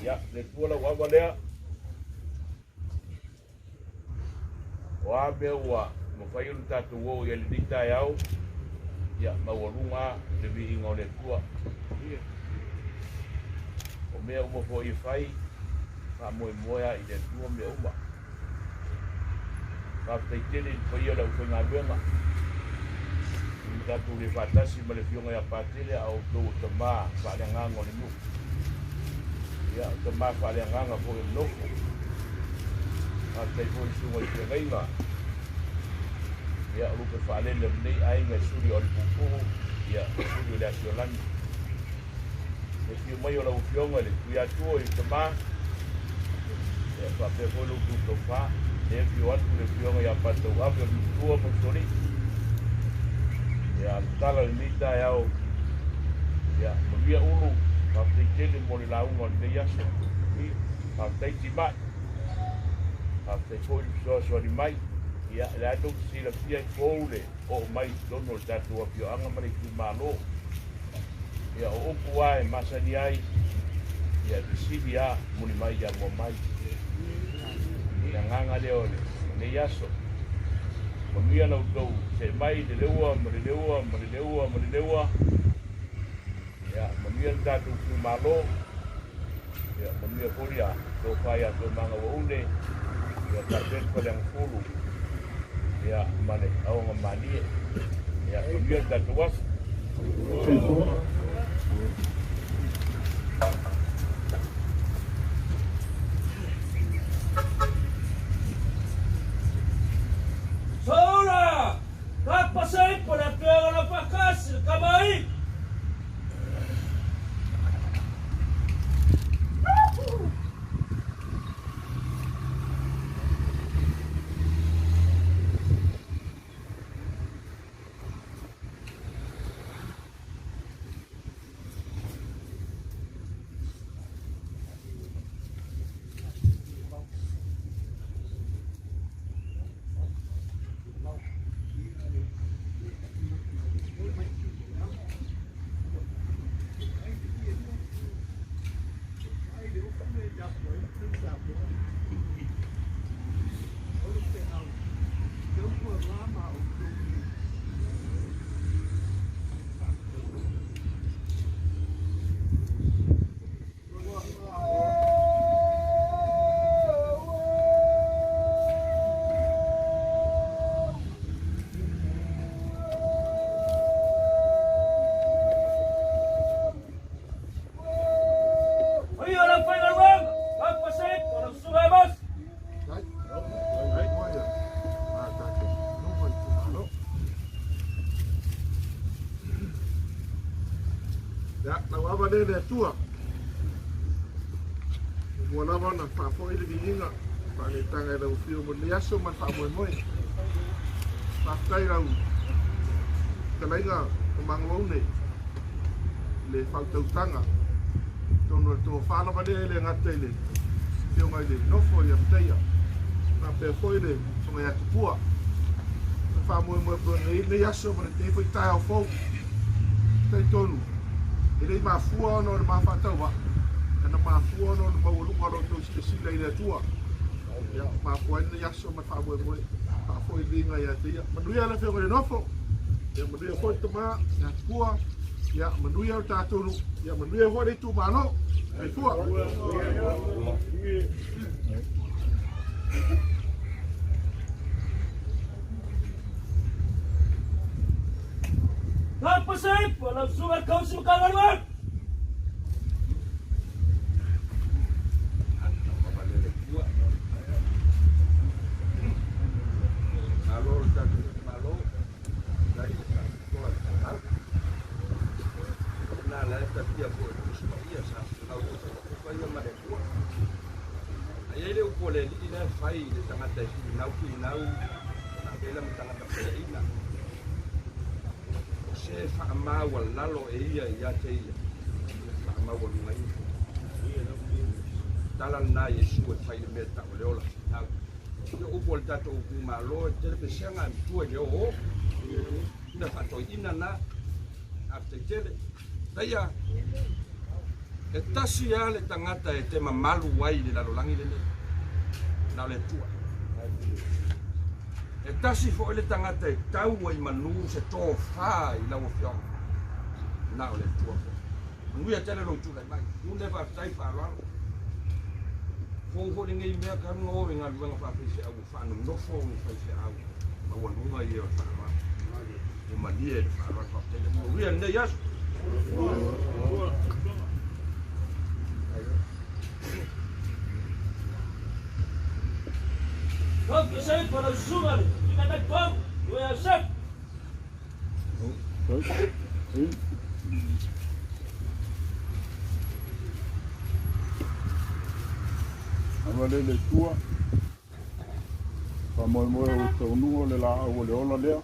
Ia, le tua lau ava lea. O a mea ua mafai ona tatou oo i ai i lenei taeao, ia maualuga le viiga o le Atua. O mea uma foi e fai, faamoemoe lava i le Atua mea uma. Faafetai tele i le paia o le aufaigaluega. Ua tatou le faatasi ma le Afioga ia Patele a o outou o tama faaleagaga o le nuu. Ia, o tama faaleagaga foi o le nofo. Faafetai foi i le susuga i feagaiga. Ia, o lupe faalele o lenei aiga e suli o Alipuupuu, ia, suli o le Asiolagi. Le afio mai o lau Afioga i le Tuiatua i le tama, ia, faapea foi lo outou tofa. Le afio atu le Afioga ia Patauave o le Matua ma Usoalii. Ia, le tala i lenei taeao, ia, manuia Ulu, faafetai tele mo le lauga o lenei aso. Faafetai Timai, faafetai foi le fesoasoani mai. Ia, le a tou te silafia e fou le oo mai i totonu o le tatou afioaga ma le itumalo. Ia, o upu lava e masani ai, ia, e fesili lava muli mai ia muamai. Le agaga lea o lenei aso. Manuia la outou see mai le leua ma le leua ma le leua ma le leua. Ia, manuia le tatou itumalo. Ia, manuia foi ia tofa ia Tomaga Uaune, ia faapea le Faleagafulu, ia, ma le aoga malie. Ia, manuia le tatou aso. Saula, kapasai po le afioga la faakasi le Kamaai. lea i le Atua. Ua lava ona faafoi le viiga faaletaga i lau Afioga mo lenei aso ma le faamoemoe. Faafetai lau fetalaiga o Magoaune i le faautautaga. Atonu o le tofa lava lea e le gata i le Afioga i le Nofo ia Mataia, faapea foi le Afioga ia Tupua. Le faamoemoe pei ona i ai lenei aso ma lenei foi taeao fou. Talitonu, e le i mafua ona o le ma faatauvaa, na mafua ona o le maualuga o la outou silasila i le Atua. Ia, mafua ai lenei aso ma le faamoemoe, faafoi le viiga ia te Ia. Manuia le Afioga i le Nofo, ia manuia foi le tama ia Tupua, ia manuia le tatou nuu, ia manuia foi le itumalo. Soifua. Tapasai, lau susuga i le kausi ma Kagaluega. Malo le tatou malo, dai le faapitoa le tatau. Na la e tatia foi le Tusi Paia sa lau o ia ma le Atua. Ai ai le upu a le Alii la e fai i le tagata e finau finau na avela ma tagata paiaina. O se faamaualalo e ia ia te ia, e faamaualugaina. Tala lena Iesu e fai le mea tau le ola finau. Ia upu o le tatou itumalo e tele pesega e matua i le oo. Ina faatoiina na, faafetai tele. Taia, e tasi lava le tagata e te mamalu ai i le lalolagi lenei, na o le Atua. E tasi foi le tagata e tau ai manu se tofa i lau afioga, na o le Atua foi. Manuia tele lou tulai mai. Une faafetai faaaloalo. Fou foi lenei mea talu ona o i galuega faafaifeau ua faanonofo ni faifeau maualuga ia o le faaaloalo. Ua malie le faaaloalo faafetai. Manuia lenei aso. Tapasai, lau susuga i le Taitai Pau, ia Iosefo. Agalelei le Atua, faamoemoe o taunuga o le laau o le ola lea.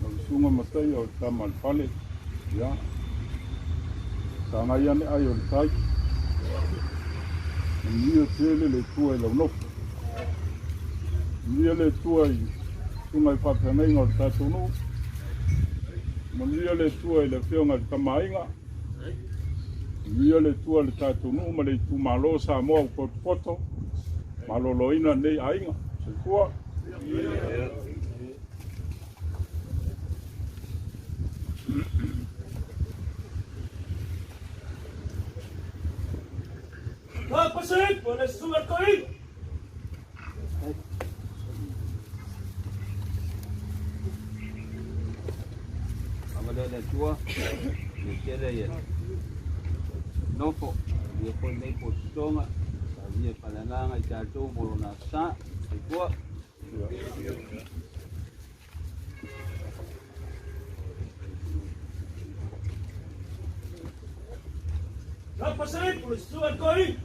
Lau susuga Mataia o le tama a le fale, ia, sagai ane ai o le tai. Manuia tele le Atua i lau nofo. Manuia le Atua i susuga i faafeagaiga o le tatou nuu. Manuia le Atua i le afioga i le Tamaaiga. Manuia le Atua i le tatou nuu ma le itumalo o Samoa ua potopoto. Maloloina lenei aiga. Soifua. Tapasai, lau susuga i le Toeaina. Agalelei le Atua, le tele ia nofo, ia foi nei pototoga, sa ia faleagaga i tatou mo lona sa. Soifua. Tapasai, lau susuga i le Toeaina.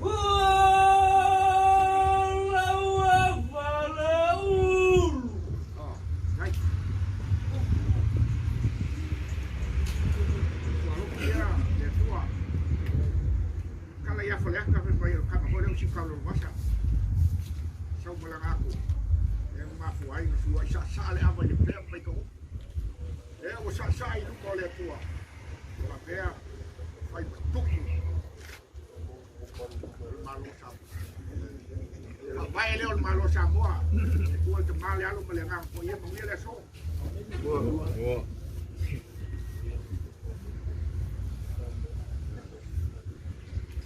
Ua lau faleulu. Ai. Ua alofa ia le Atua. Kala ia faleata fai mai o le kama foi lea o siukau le vasa. Sau malaga atu. E mafua ai na sua i saasaa le ava i le pea mai ka upu. E ua saasaa i luma o le Atua. Faapea fai ma tupu o le Malo o Samoa. Faavae lea o le Malo o Samoa. E tua le tama le alo ma le agaga paia, manuia le aso.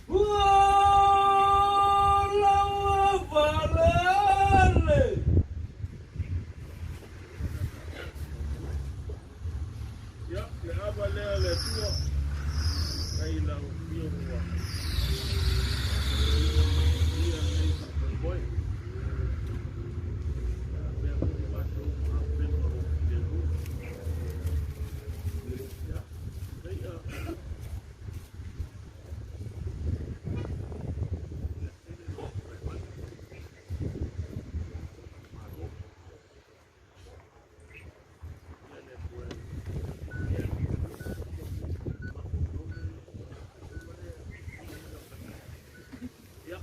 Ua lau falele. Faafetai i lau Afioga ua ia lenei faamoemoe. Faapea foi matou ma upega o lo o filemu. Ia, leia ia tele lou tulai mai. Malo. Ia le Atua e Ia,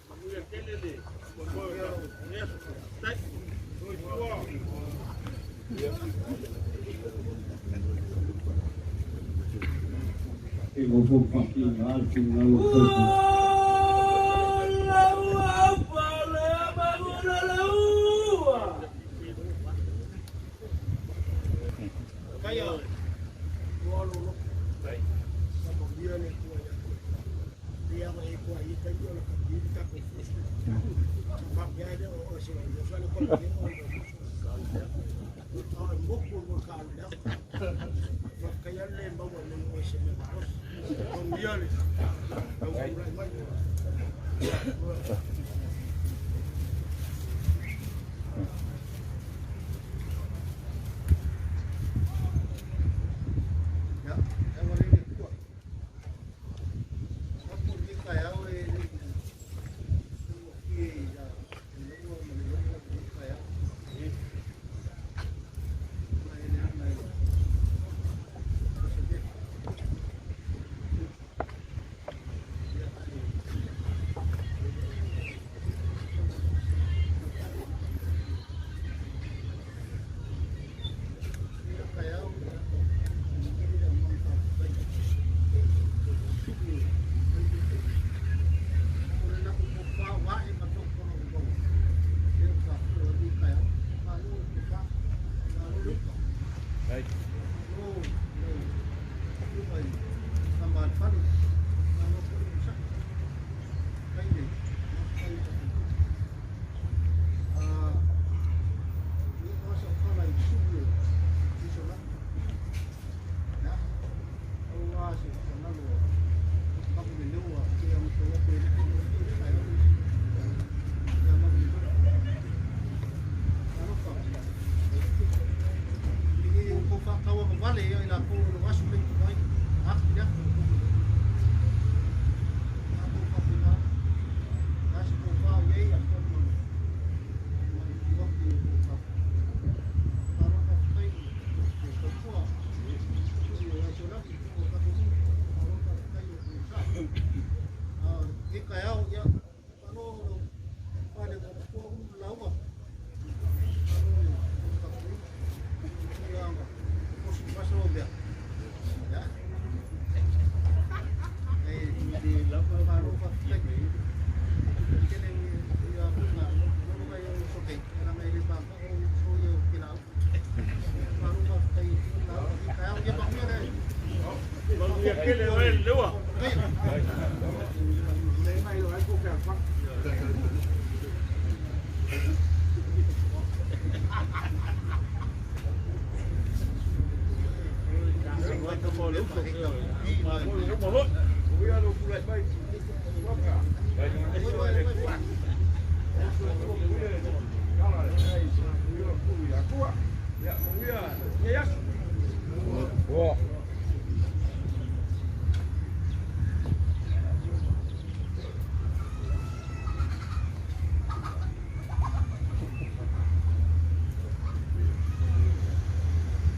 manuia tele le moemoe o tatou lenei aso. Faafetai. E nofo faapiga le finagalo o le Ua Ia, e agalelei le Atua. Sapo lenei taeao e le i taugofie ia Leua ma Leua lenei taeao. Ma e leaga e Josemefa. Ia, ae lenei taeao, ia, e momoli le agaga faafetai o le latou tofa ua ae ma tautoga ua maua, lea ua tatou ai lenei taeao. Malo le tofa, malo le uta. Malo lau afioga i Tama a le Fale, malo foi le onosai. Faafetai le mafuta i tatou tupu. Ia, o sau tala i sui o Isolani. Ia, pau lava se tuualalo a magu le leo a te amata atu e le taeao ia magu le leo. Alofa. I tou faatauagavale ia i latou o lo o asu nei i atu i le atu. Tatou faapena. Le a se tofa o i ai atu ma le tuu atu i tou Malo faafetai i le tautua sui o Aisolagi o tatou nuu. Malo faafetai o onosai. Lenei taeao, ia, malo lau fale ua matua ulu le lauga. Malo le tapuaiga. Tulaga osi vasa o mea. Ia. Malo faafetai. Tele ia nga lolo mai o soke leaga e le papao o ia o ke lau. Malo faafetai lauga lenei taeao. Ia manuia le Manuia tele oe le leua.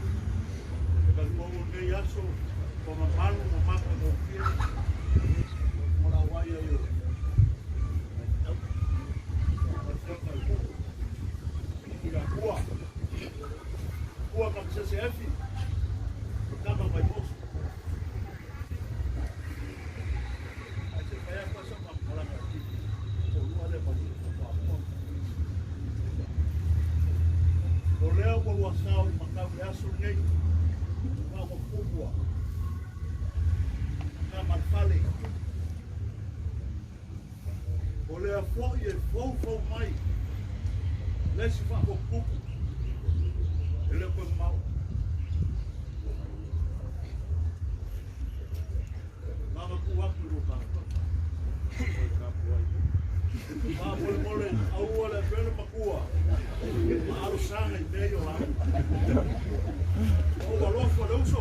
E tatou lenei aso, ua mamalu ma matagofie mo le auai ai o le Afioga i le Tuilatua, Tua Tamasese Efi, o tama mai Moso. Ae se fai atu asa faamatalaga o lua lea ma faatoa. O lea ua lua sao i matau i le aso lenei, faaopopua, tama le fale. O lea foi e foufou mai le isi faafotutupu e le o toe mamao. Faamolemole aua le avea le makua ma alosaga i mea i o laua. Ua ou alofa le uso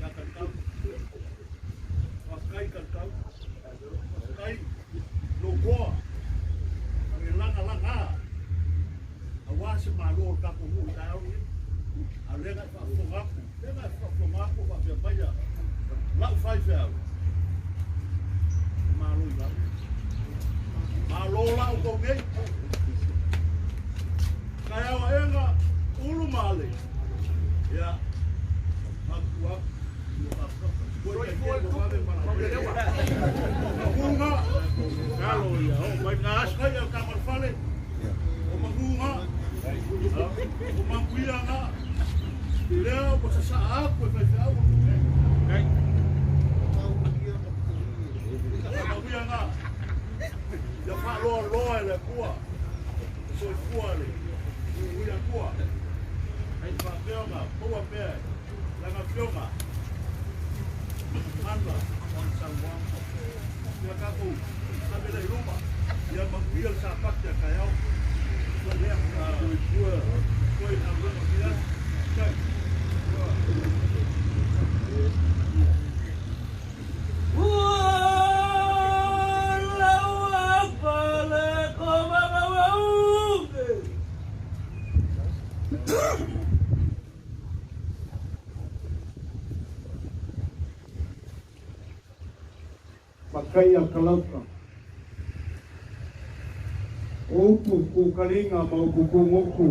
ia Tautau. Faafetai Tautau. Faafetai lou toa ma le lagalaga aua se malo o le tatou nuu i taeao lenei. A o lea na e faafofoga atu, lea na e faafofoga atu o faapea mai lau faifeau, malo i lau. Malo la outou nei. Taeao aega, ulu ma ale. Ia, fautua atu. Manuga, Kalo ia, o mai na aso. kai au tamalfale, o manuga, o manuia nga, lea ua sasaa aku e faifeau o le Kai. Manuia nga, ia faaloaloa e le Atua, soifua le ui Atua, ai faapea ona maua pea e lana afioga, mana o le saunoaga. Ia tatou ave lea i luma, ia manuia le Sapati a taeao. Soifua, toe galuega o lenei aso. Faafetai. Makaia kalauka. O upu kūkaliga ma upu kūgoku.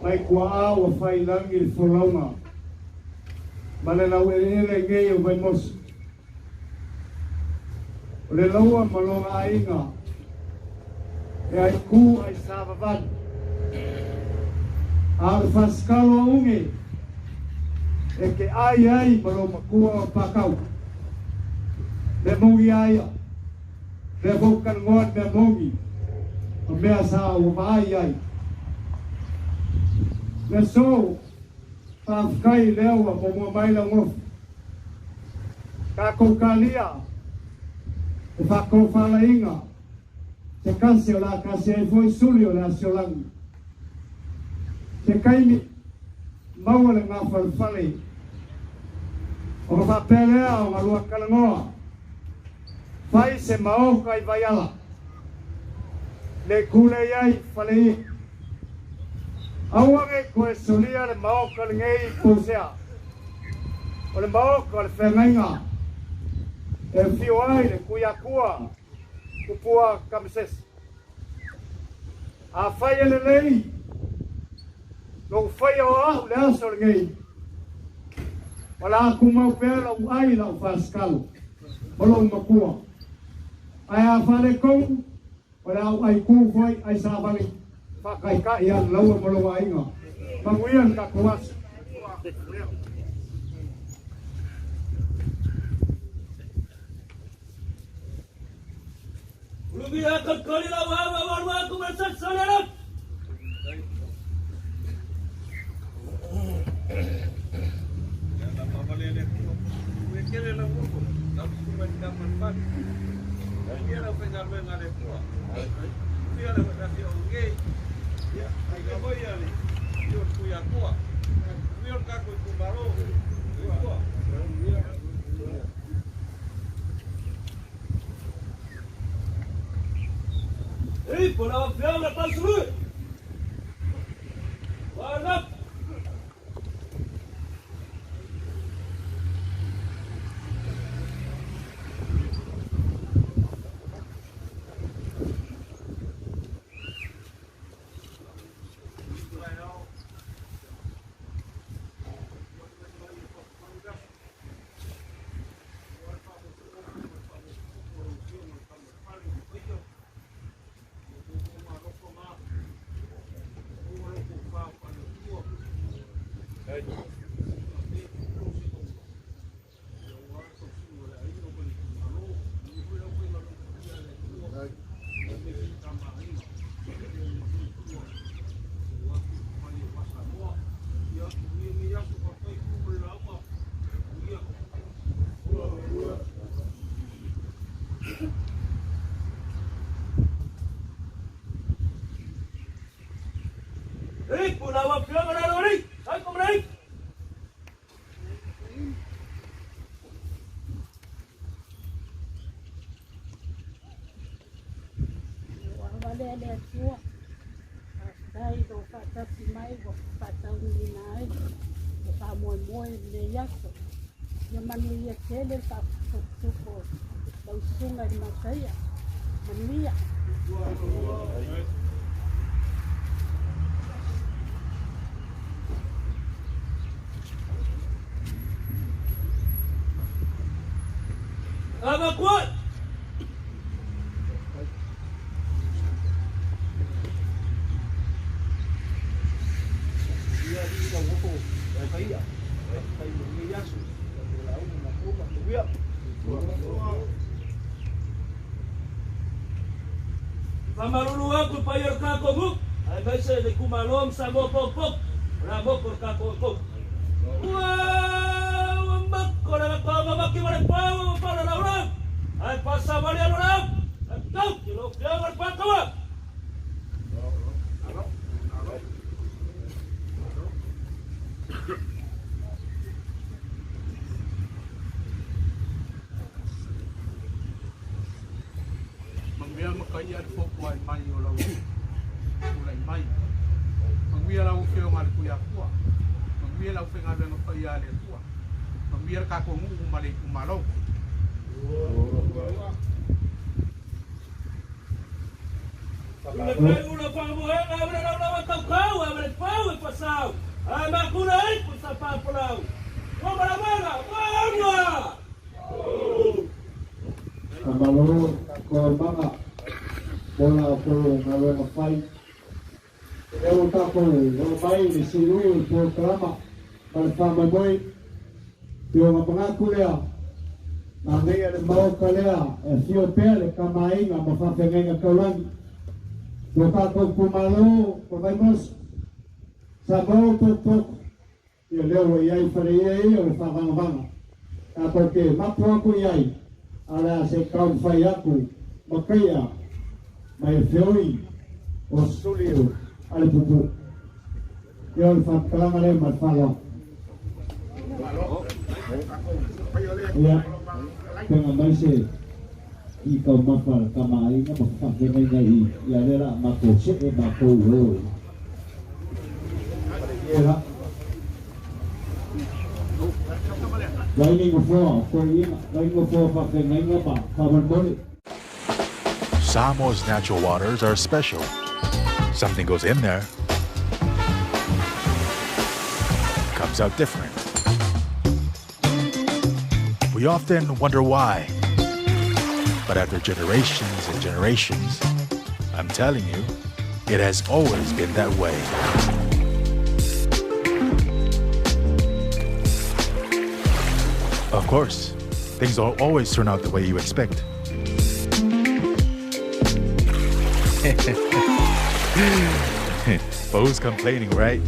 Mai kuaʻā ua faiilagi le folauga. Ma le laueleele nei o Vaimoso. O le laua ma lona aiga. E aikū ai savavali. A o le fasikalo a uge. E te ai ai ma lou matua o Pakau. Le mogi a ia. Lea foi ua talanoa le mea moni. O mea sa ua vaai ai. Le aso, faafetai lea ua muamua mai lau nofo. Tatou talia le faatofalaiga se tasi o le a tasi ai foi suli o le asiolagi. Se taimi maua le gafalefale ona faapea lea ona lua talanoa fai se maoka i Vaiala le kule ai fale i. Aua nei toe solia le maoka lenei i Pousea. O le maoka o le feagaiga e afio ai le Tuiatua Tupua Tamasese. Afai e lelei lou faia o au le aso lenei, o le a tumau pea lau ai lau fasikalo o lou matua. Ae a faaletonu, o le a ou ai tu foi ai savali faataitai ia le laua ma lou aiga. Manuia le tatou aso. Ia na faavalia le Atua. Ua tele lau ofo, lau susuga i le tamalifale. Manuia lau faigaluega a le Atua. Manuia le afioga nei. Ia, manuia foi le afio o le Tuiatua. Manuia le tatou itumalo. Soifua. Ei, por la fiamma pasulu. Guarda. Ipu lau afioga le aloalii, ai ko ma le ipu. Ua valea le Atua, faafetai i lou faatasi mai ua faataunuuina ai le faamoemoe i lenei aso. Ia manuia tele le faafotufotupu o lau susuga i le Mataia. Manuia. Avakuai. Ia alii lau ofo faia faafetai mo lenei aso tatou lauga matou manuia. Faamalulu atu i paia o le tatou nuu, aemaise le itumalo ma Samoa potopoto, o le a motu o le tatou atou. Ua ua mako le latoga maki ma le pau ua pala laulau, ae paasavali alu lau, ae tau ki lau afioga le Pataua. Manuia makaia le fotuai mai o lau tulai mai. Manuia lau afioga le Tuiatua. Manuia lau faigaluega paia a le Atua. Manuia le tatou nuu ma le itumalo. Le peu la faamoega ave le laulau e tautau, ave le pau e fasau, ae makuna ipu sa papalau. Ua malamaga, ua Faamalo taumaga mo la outou galuega fai. Lea ua tatou oo mai i le silui o le polokalama ma le faamoemoe. Pioga manatu lea, manaia le maota lea e afio pea le tamaaiga ma faafeagaiga taulagi. Lo tatou itumalo o Vaimoso, Samoa o potopoto, ia lea ua i ai faleia ia o le faavagavaga. Tatou te mapu atu i ai, a le a se taumafai atu ma kaia mai e feoi o suli o ale pupu. Ia o le faamatalaga lea ma le faaaloalo. Ia, pega mai se i taumafa le tamaaiga ma faafeagaiga i ia lea la matou see matou i o. Ia la. Vai ni nofoa, koeina, vai nofoa faafeagaiga ma faamolemole. Samoa's natural waters are special. Something goes in there, comes out different. We often wonder why. But after generations and generations, I'm telling you, it has always been that way. Of course, things don't always turn out the way you expect. But who's complaining, right?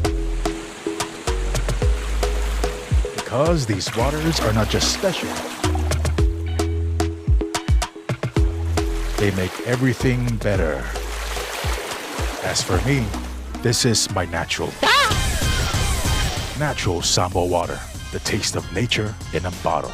Because these waters are not just special. They make everything better. As for me, this is my natural. Natural Samoa water, the taste of nature in a bottle.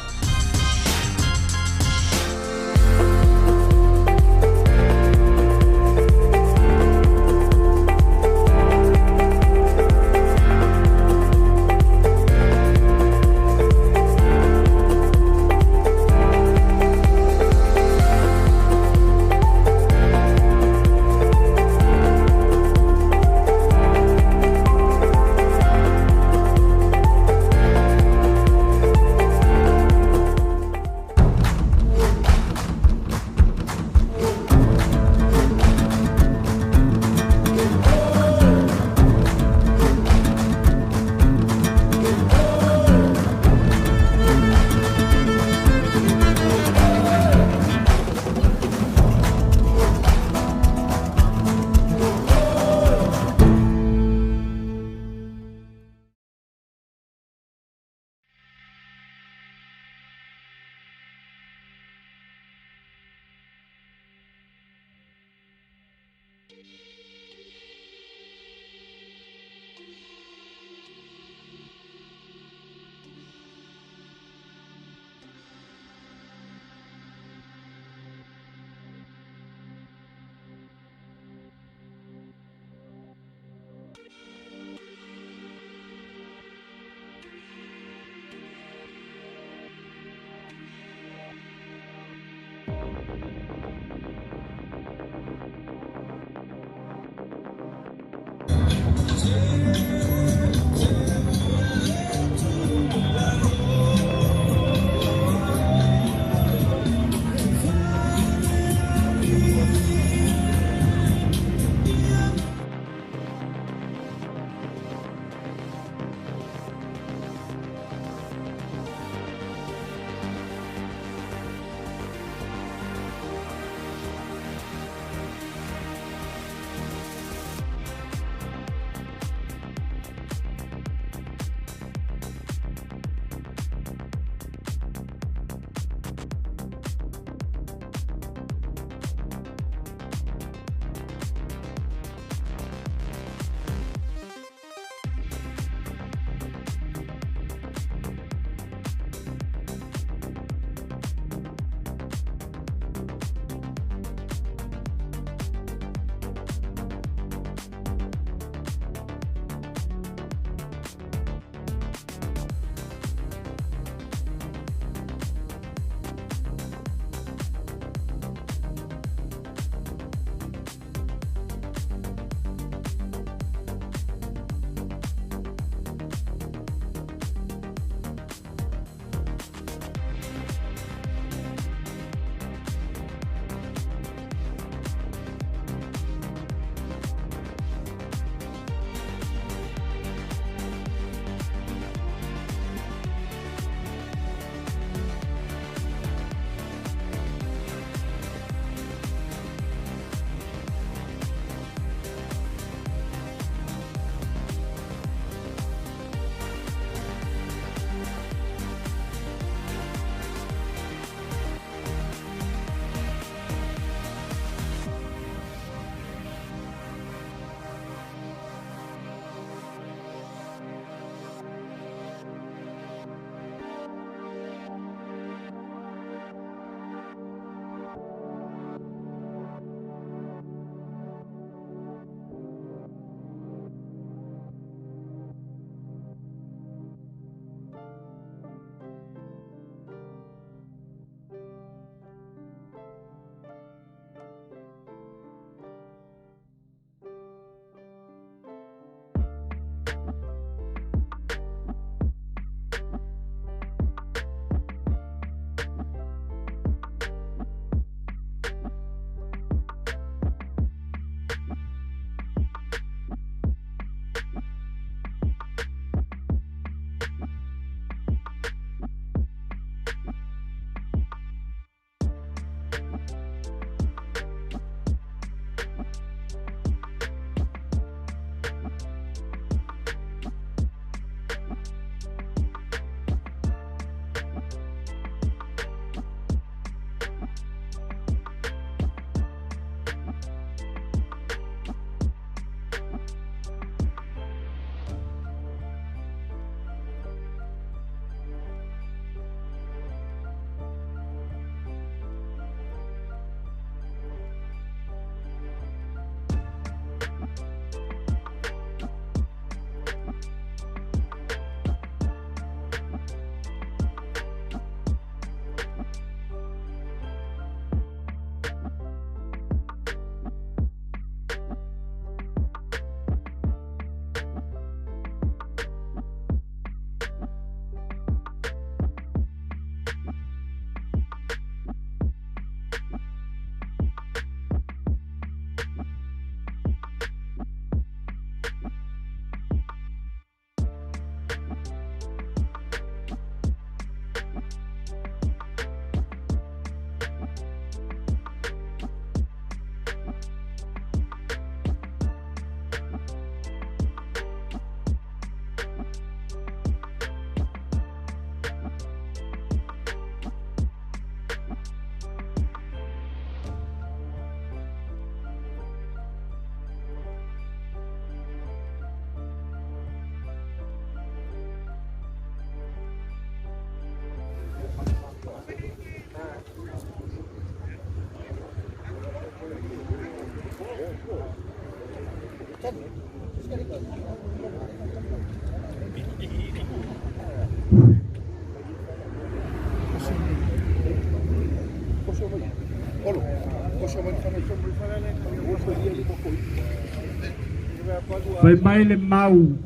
Fai mai le mau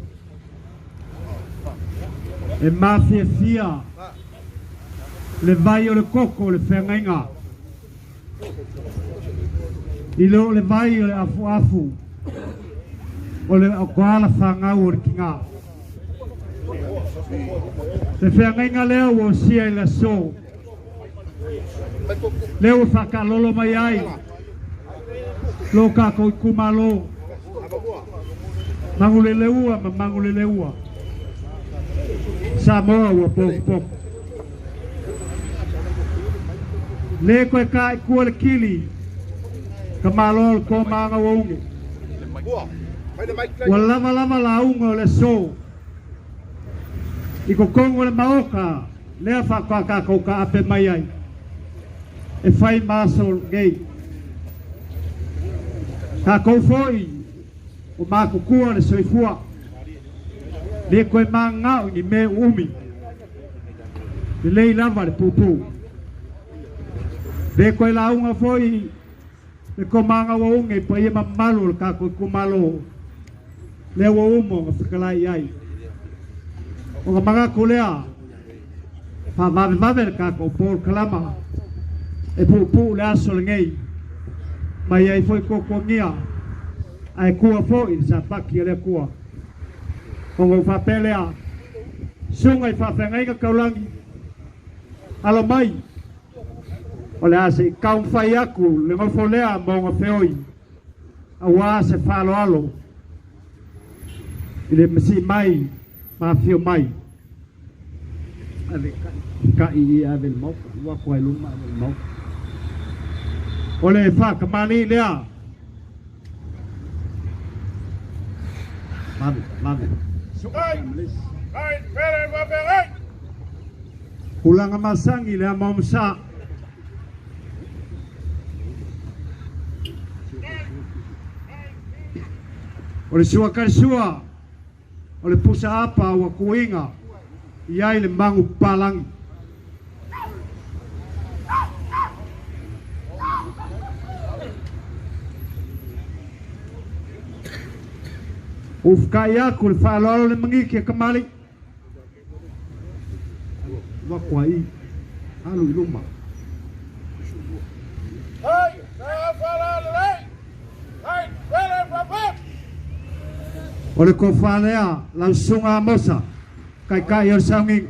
e mafiafia le vai o le koko o le feagaiga i lo le vai o le afuafu o le koala fagau o le kiga. Le feagaiga lea ua osia i le aso lea ua faakalolo mai ai lo kākou itumalo Maguleleua ma Maguleleua Samoa ua pokopoko. Le koe ka i kua le kili ka malo le ko maga ua unge. Ua lava lava la unga o le aso. I kokongo le maoka lea whakoa kākou ka ape mai ai. E whai maso ngei. Kākou foi o mākukua le soifua. Le koe mā ngau ni me umi. Le lei lava le pūpū. Le koe launga foi le ko manga wa unge pa ia mamalu le kākou kumalo. Le ua umo nga whakalai ai. O nga mangako lea wha le kākou pōl kalama. E pūpū le aso le ngei. Mai ai foi kōkōngia. Ai kua foi le sapaki a le kua. O ngau whapelea. Sunga i whawhengaiga kaulangi. Alo mai. O le ase i kaumwhai aku le ngofo lea mō ngā wheoi. A wā se whalo alo. I le masi mai, ma whio mai. Ave ka i i ave le mauka. Ua kua luma ave le mauka. O le whakamani lea. Mave, mave. Hulanga masangi lea maumsa. O le sua karisua, o le pusa apa ua kuinga, i ai le mangu palangi. Ufkai aku le whaalolo le mangiki a kamali. Ua kua i, alu i luma. O le kofalea lau sunga amosa, kai kai o saungi.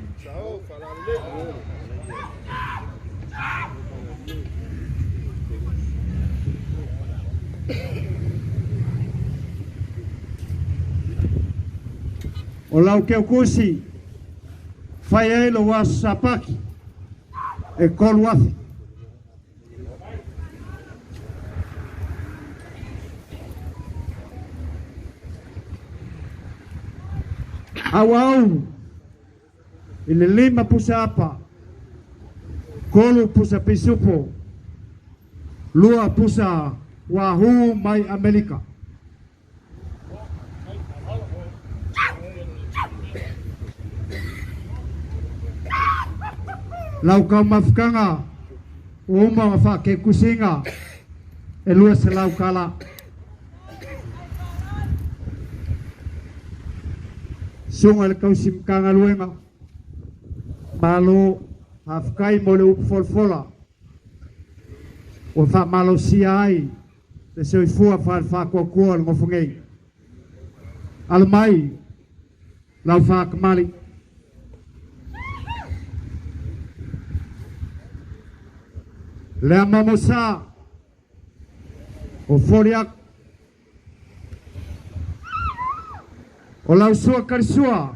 O lau keukusi, whai ai lo waso sapaki, e kolu afi. Au au, i le lima pusa apa, kolu pusa pisupo, lua pusa wahu mai Amerika. Lau kau mafukanga, o uma nga whake kusinga, e lua se lau kala. Sunga le kau simkanga luenga, malo hafkai mo le upu folfola, o wha malo sia ai, le soifua wha wha kua le ngofungei. Alo mai, lau wha kamali. Lea mamosa, o foliak, o lau sua karisua,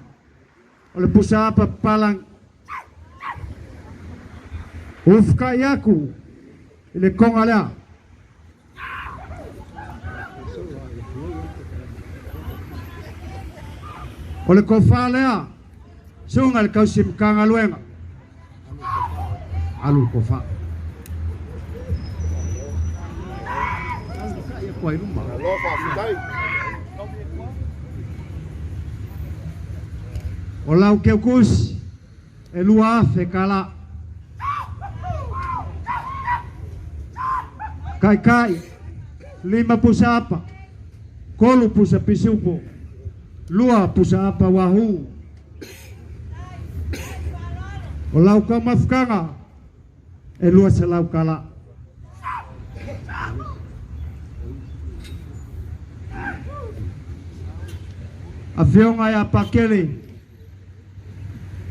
o le pusa apa palang. Ufka iaku, i le konga lea. O le kofa lea, sunga le kausi mkanga luenga. Alu kofa. O lau keukusi, e lua afe kala. Kaikai, 5 pusa apa, 3 pusa pisupo, 2 pusa apa wahu. O lau ka mafukanga, e 200 kala. Afioga ia Pakele,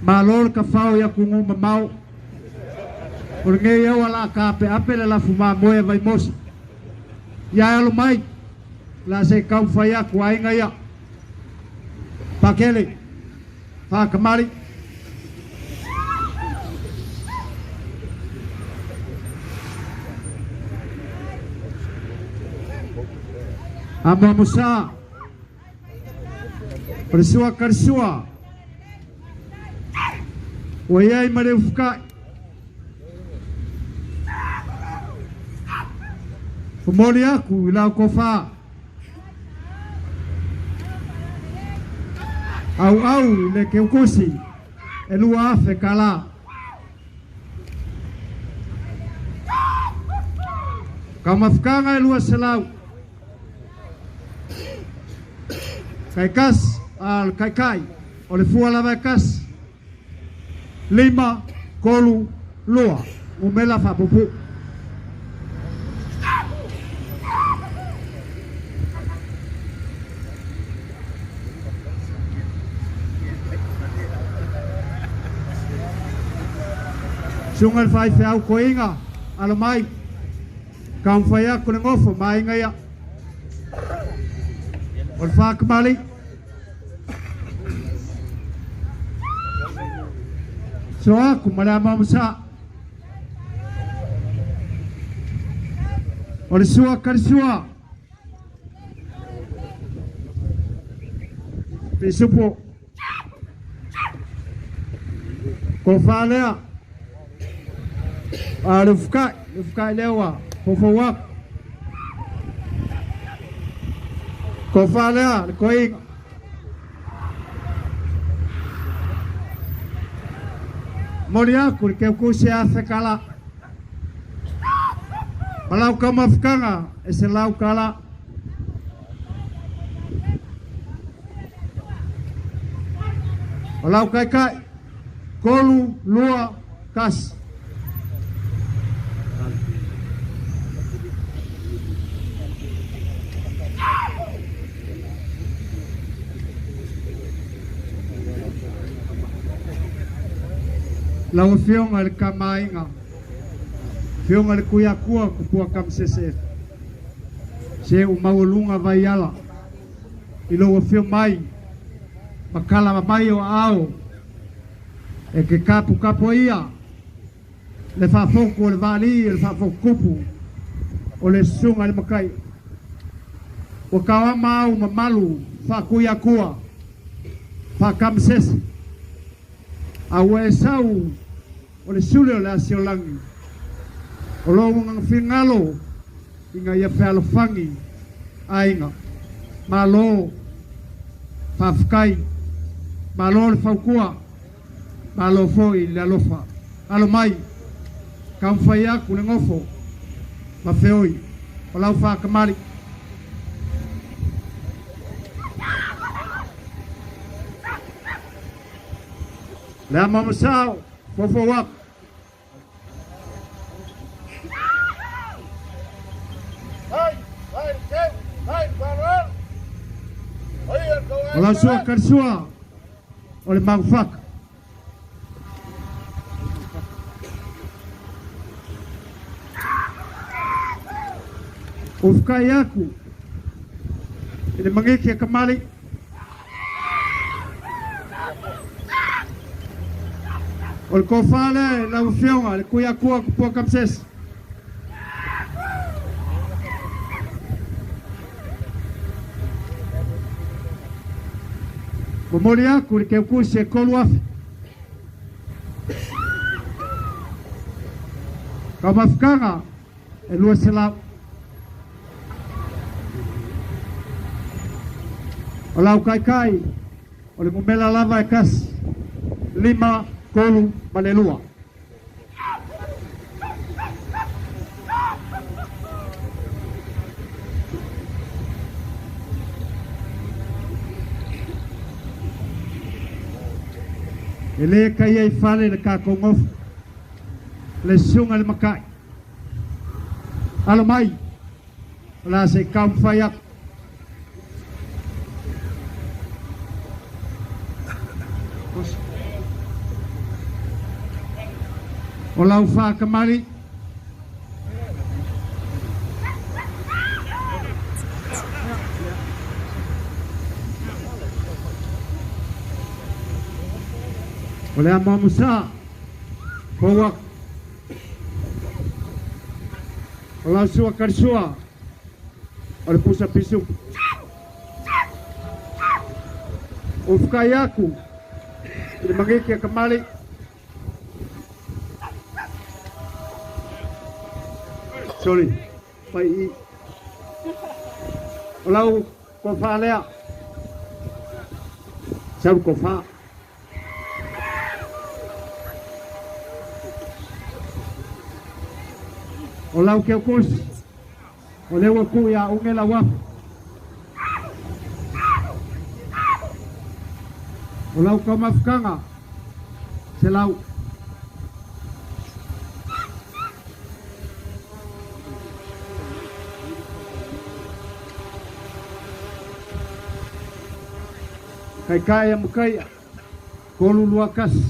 malo le kafao ia kugu mamao. O lenei au ala ka ape ape le lafu mamoe Vaimoso. Ia alo mai, la se kaumawhai aku aiga ia. Pakele, whakamari. Amoamosa, o le sua karisua. Ua iai ma le ufukai. Fomoli aku i lau kofa. Au au le keukusi, e lua afe kala. Ka mafukanga e 200. Kaikas, al kaikai, o le fua lava e kas. 5, 3, 2, umela fapupu. Sunga le whai whiau koinga, alo mai. Ka umwhai aku le ngofo, mainga ia. O le whakamali. So aku ma le amamasa. O le sua karisua. Pisupo. Ko whalea. A le fukai, le fukai lewa, fofo wak. Ko whalea, le koinga. Mori aku, le keukusi a whekala. Malau ka mafukanga, e se lau kala. O lau kai kai, 3, 2, kas. Lau fionga le kamainga. Fionga le kuiakua kupua kamsese. Se o maualunga vaiala. I lau afio mai. Makala mai o ao. E ke kapu kapu ia. Le whaafoko o le vali, le whaafoko kupu. O le sunga le makai. O kawama au mamalu whakuiakua. Whakamsese. A ua e sau o le sule o le asiolangi. O lo unga fingalo inga ia fealofangi aiga. Malo faafekai, malo le faukua, malo foi le alofa. Alo mai, kaumawhai aku le ngofo, ma feoi, o lau whakamari. Le amamasao, fofo wap. O lau sua karisua, o le magufaka. O fukai aku, i le mangiki a kamali. O le kofale, lau fionga, le kuiakua kupua kamsese. Momoli aku le keukusi e 3 afe. Ka mafukanga e 200. O lau kaikai, o le ngumela lava e kasi. 5, 3, ma le 2. E lē taia i fale le tatou nofo le susuga i le matai alo mai o le a se i taumafai atu. O lau faakamali o le amoamosā fou atu. O lau sua kalisua o le pusa pisupu. O fukai aku i le magiki a kamali. Sorry, pai i. O lau kofa lea. Sau kofa. O lau keukusi. O lea ua tuu ia uge lau afu. O lau taumafukaga se lau. Kaikai a mukaia. Kolu lua kasi.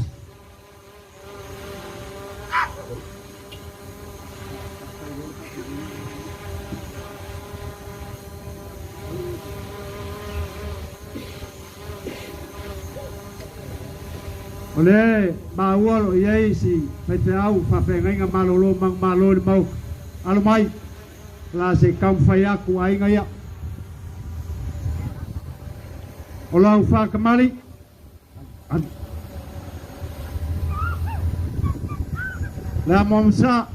O le maua o lo i ai si faifeau faafeagaiga malōlō manumalo i le maoka. Alo mai, o le a se i taumafai atu aiga ia. O lau faakamali, le amoamosā,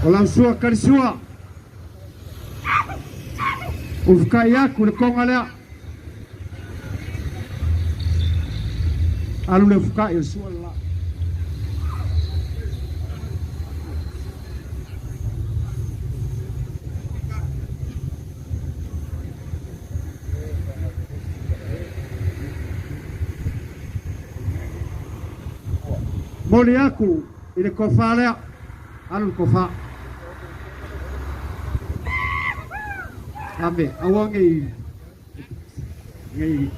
o lau sua kalisua, ufukai atu le koga lea. Alu le ufukai o le sua le la. Moli aku i le kofa lea. Alu le kofa. Ame, aua nei nei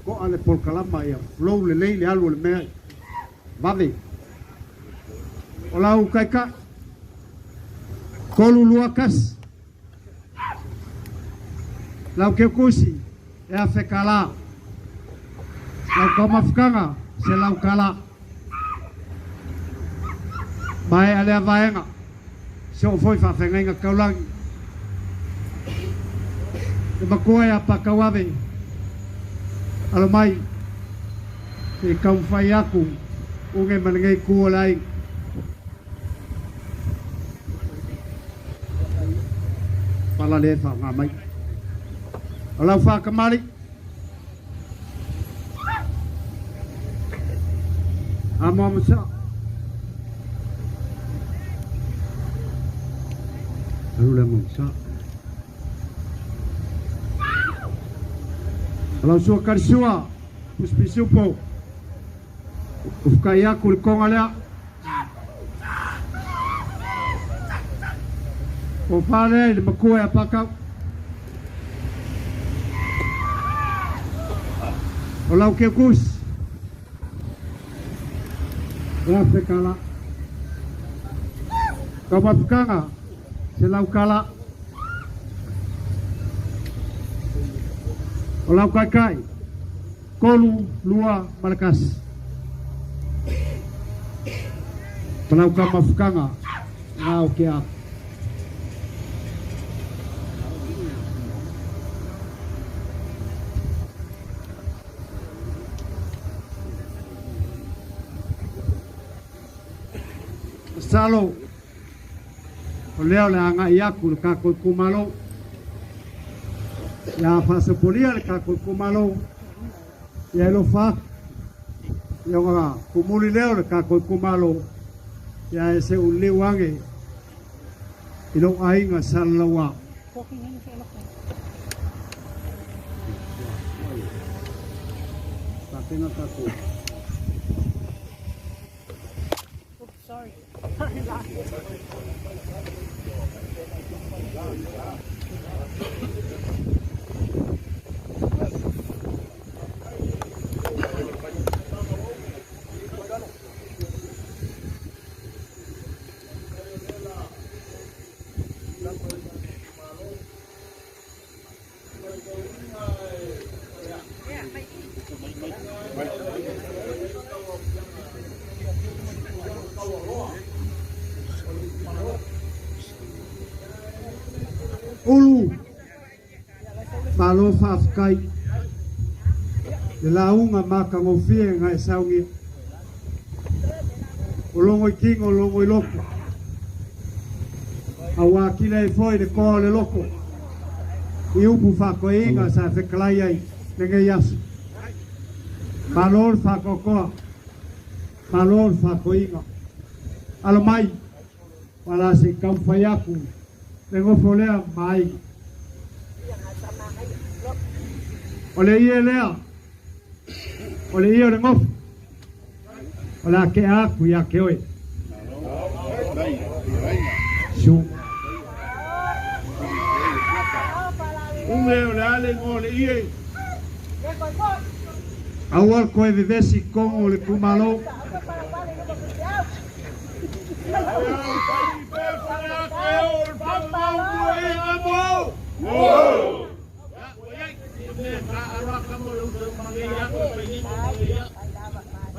ko'a le polokalama ia flow lelei le alu o le mea vave. O lau kaikai. 3-2-1. Lau keukusi e afe kala. Lau taumafukaga se lau kala. Mae a lea vaega. Se oo foi faafeagaiga taulagi. Le matua ia Pakauave. Alo mai. Se i taumafai atu uge ma lenei itu o le aiga. Pala le faaaoga mai. O lau faakamali. Amoamosa. Alu le amoamosa. O lau sua kalisua. Pusipisupo. Ufukai aku le koga lea. O fale i le makua ia Pakau. O lau keukusi. E afe kala. Taumafukaga se lau kala. O lau kaikai. 3-2-1. Ma lau taumafukaga na o ke aku. Masalo, o lea o le agai atu le tatou itumalo. Ia faasopolia le tatou itumalo. Ia e alofa atu. Ia ona tumuli lea o le tatou itumalo. Ia e se uliu age i lou aiga Salalaua. Oops, sorry. Sorry, Ulu malo faafetai le lauga matagofie na e saugia o logo i kigo o logo i loko auā kila e foi le koa o le loko i upu faakoeina sa fekalai ai lenei aso. Malo le faakoakoa, malo le faakoiga. Alo mai, wala se taumafai aku le gofo lea ma aiga. O le ie lea, o le ie o le gofo, o le a kea aku ia ke oe. Su. Ume o le ale ngo le ie. Aua le koe vevesi kogo o le kumalo.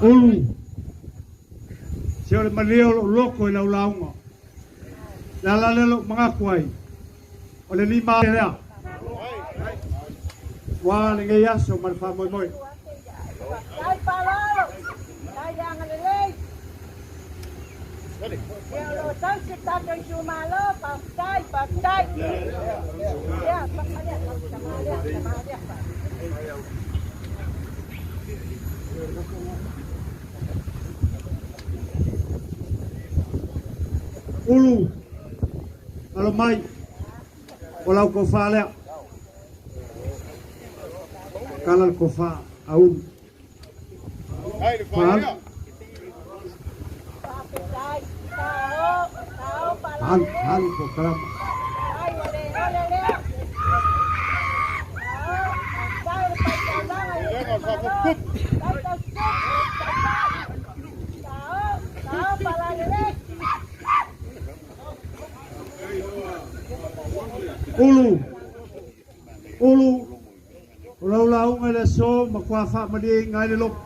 Ulu. Se o le malia o lou loko i lau lauga. Le ala lea lou magaku ai. O le lima lea. Ua lenei aso ma le faamoemoe. Tai palalo, tai le agalelei. Ia o lo tausi tatou itumalo, faafetai, faafetai. Ia, paka lea, tama lea, tama lea. Ulu, alo mai, o lau kofa lea. Kala le kofa a Ulu. Faal. Faafetai, tao, tao Halu, palalelei. halu ko kalama. Ai, ole, ole lea. Tao, faafetai le faitaulaga i le itumalo. Tai tausi, taitai. Tao, tao palalelei. Ulu, ulu, o lau lauga i le aso ma kua faamalieina ai le loto.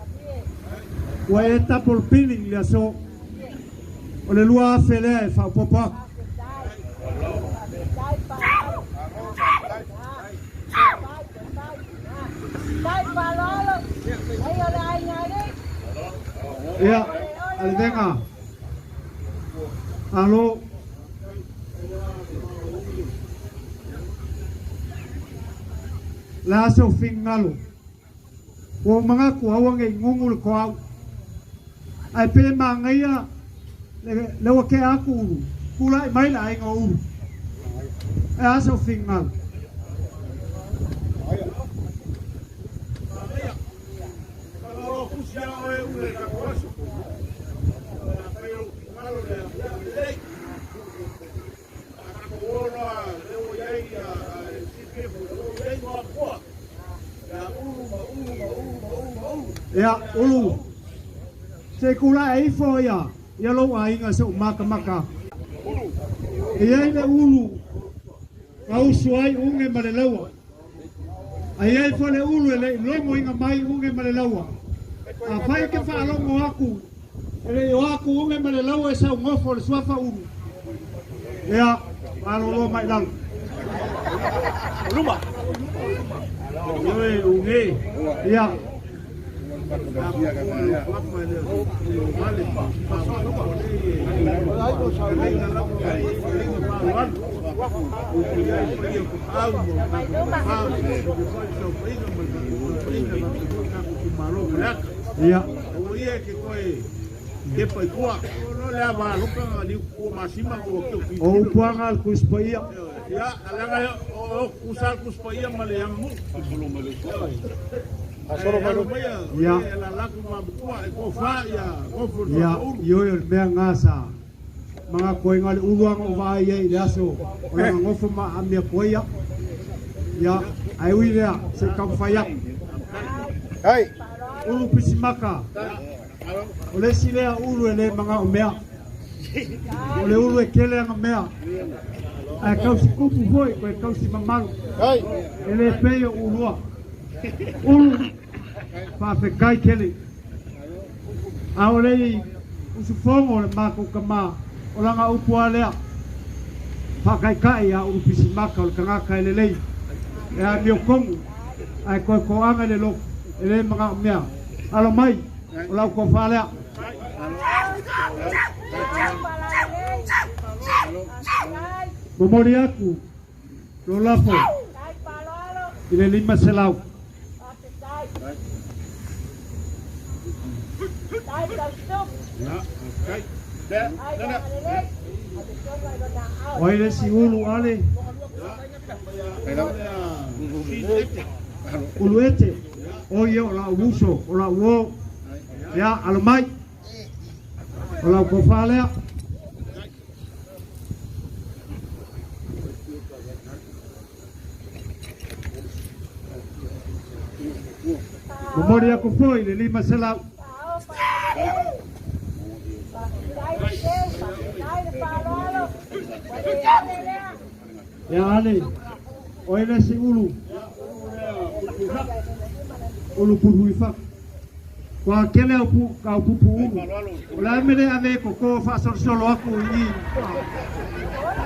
Ua e tapo le pili i le aso. O le 2000 lea e faaopoopo atu. Faafetai, faafetai palalo. Tai palalo, ai o le aiga alii. Ia, alevega. Alo. Le aso fingalo. Ua magaku aua nei gugu le koau. Ae pe magaia le le ua kea aku ulu. Pulai mai le aiga o ulu. E aso fingalo. Ia, ulu. Se kula e ifo ia. Ia lou aiga se o makamaka. E iai le ulu. Ka usu ai uge ma le laua. Ai ai fo le ulu e le logo inga mai uge ma le laua. A fai ke whaalogo aku. E le o aku uge ma le laua e sau ngofo le suafa ulu. Ia, malolo mai lalo. Luma. Ioe uge. Ia. Ia. O upuaga le kuspaia. Ya, alaga o kusal kuspaia ma le yangu. Ia. Ia, ioe o le mea lena sa manatu ai na o le ulu lava na ou vaai ai i le aso o lana nofo ma aami atu ai au. Ia, ae ui i lea, se i taumafai atu. Ulu pisimaka, o le isi lea ulu e le manaomea. O le ulu e tele ana mea, ae tausi tupu foi, toe tausi mamalu. E le pei o ulua. Ulu, faafetai tele. A o le usufono o le matou tama, o lana upu lava lea, faataitai ia Ulu Pisimaka o le tagata e lelei, e amiotonu, ae toe toaga i le lotu, e le manaomia. Alo mai, o lau tofa lea. Momoli atu lo lafo i le 500. O ai le isi ulu ale? Ulu ete, o ia o lau uso, o lau uo. Ia, alo mai. O lau tofa lea. Momoli aku foi le 500. Ia ale, o ai le isi ulu? Ulu puhuifa. Kua tele au pu, au pupu ulu. O le a le mea le ave e koko faasolosolo aku i i.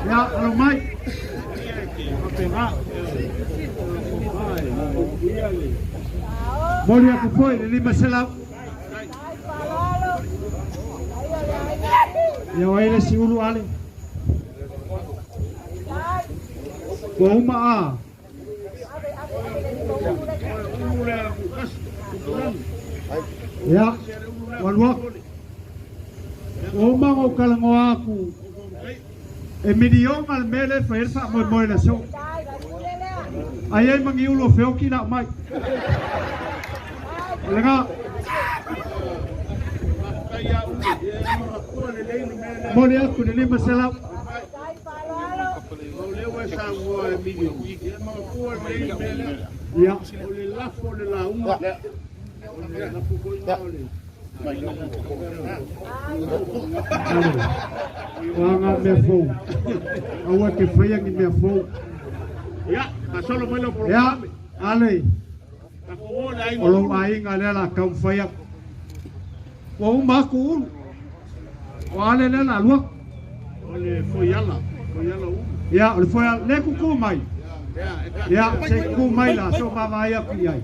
Ia, alo mai. Moli aku foi le 500. Ia o ai le isi ulu ale. Kua uma a. Ia, ua alu atu. Ua uma ona ou talanoa atu, e miliona le mea lea e fai ai le faamoemoe i le aso. Ai ai ma ni ulu o feoti lau mai. O lena. Momoli atu i le 500. Ia. O a ngā mea fou? Aua te whaia ni mea fou. Ia, ale, o lou aiga lea la taumafai atu. Ua uma atu ulu. O ale lea la alu atu. O le foiala, foiala ulu. Ia, o le foiala, le kuku mai. Ia, se kuku mai la, so vaavaai atu i ai.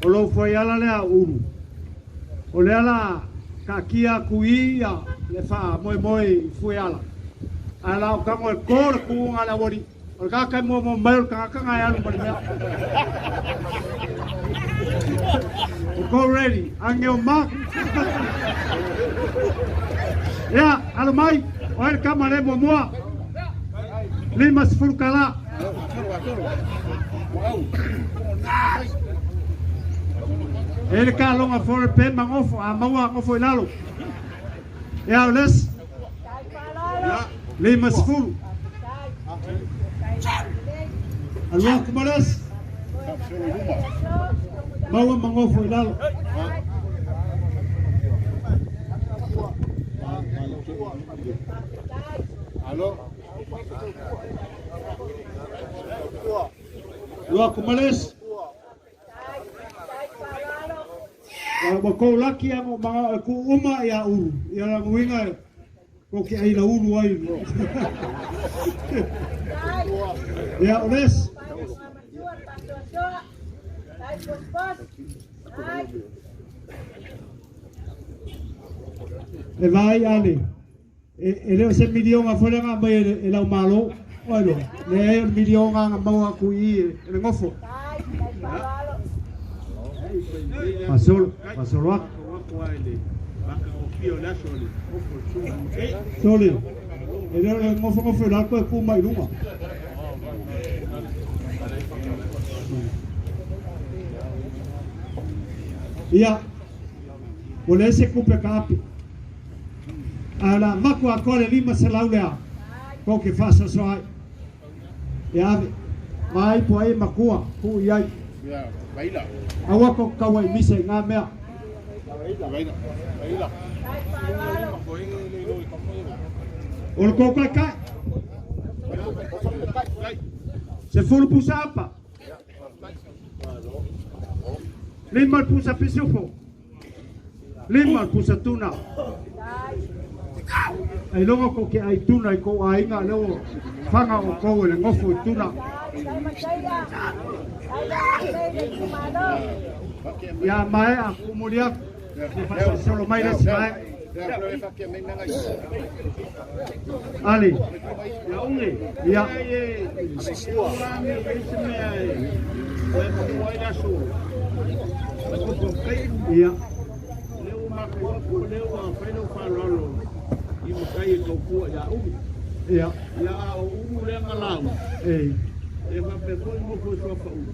O lou fuaiala lea Ulu, o lea la taatia atu i ia le faamoemoe i fueala, ae la o tago e to le tuuga a le aualii, o le tagata e muamua mai o le tagata na e alu ma le mea. O go ready, ange o ma. Ia, alo mai, o ai le tama le muamua. 50 tala. E le kaloga fore pe ma gofo, a maua gofo i lalo. Ea o les. 50. Alua aku ma les. Maua ma gofo i lalo. Alua aku ma les. Ua kou laki a mo mangao e kuu uma ia Ulu. Ia la uiga e kou ke aila ulu ai. Ia o les. E vai ale. E le o se miliona foi lea na aumai e lau Malo, ua iloa. Leai, o le miliona na maua atu i i e le nofo. Faasolo, faasolo atu. Sole, e le o le nofonofo i lalo toe tu mai i luga. Ia, ua leai se tupe taape. Ae o le a avatu atoa le 500 lea tou te faasoasoa ai e ave. Vaai po o ai e matua, tuu i ai. Aua tou te tau ai misa i na mea. O le tou taitai, 10 pusa apa, 5 le pusa pisufo. 5 le pusa tuna. Ailoga kou te ai tuna i kou aiga lea ua faga outou e le nofo i tuna. Ia maea kumuli atu se faasolosolo mai le isi vaega. Ali. Ia. Ia. Ia. Ia a o ulu lea na lau. Ei. E faapea foi nofo i suafa ulu.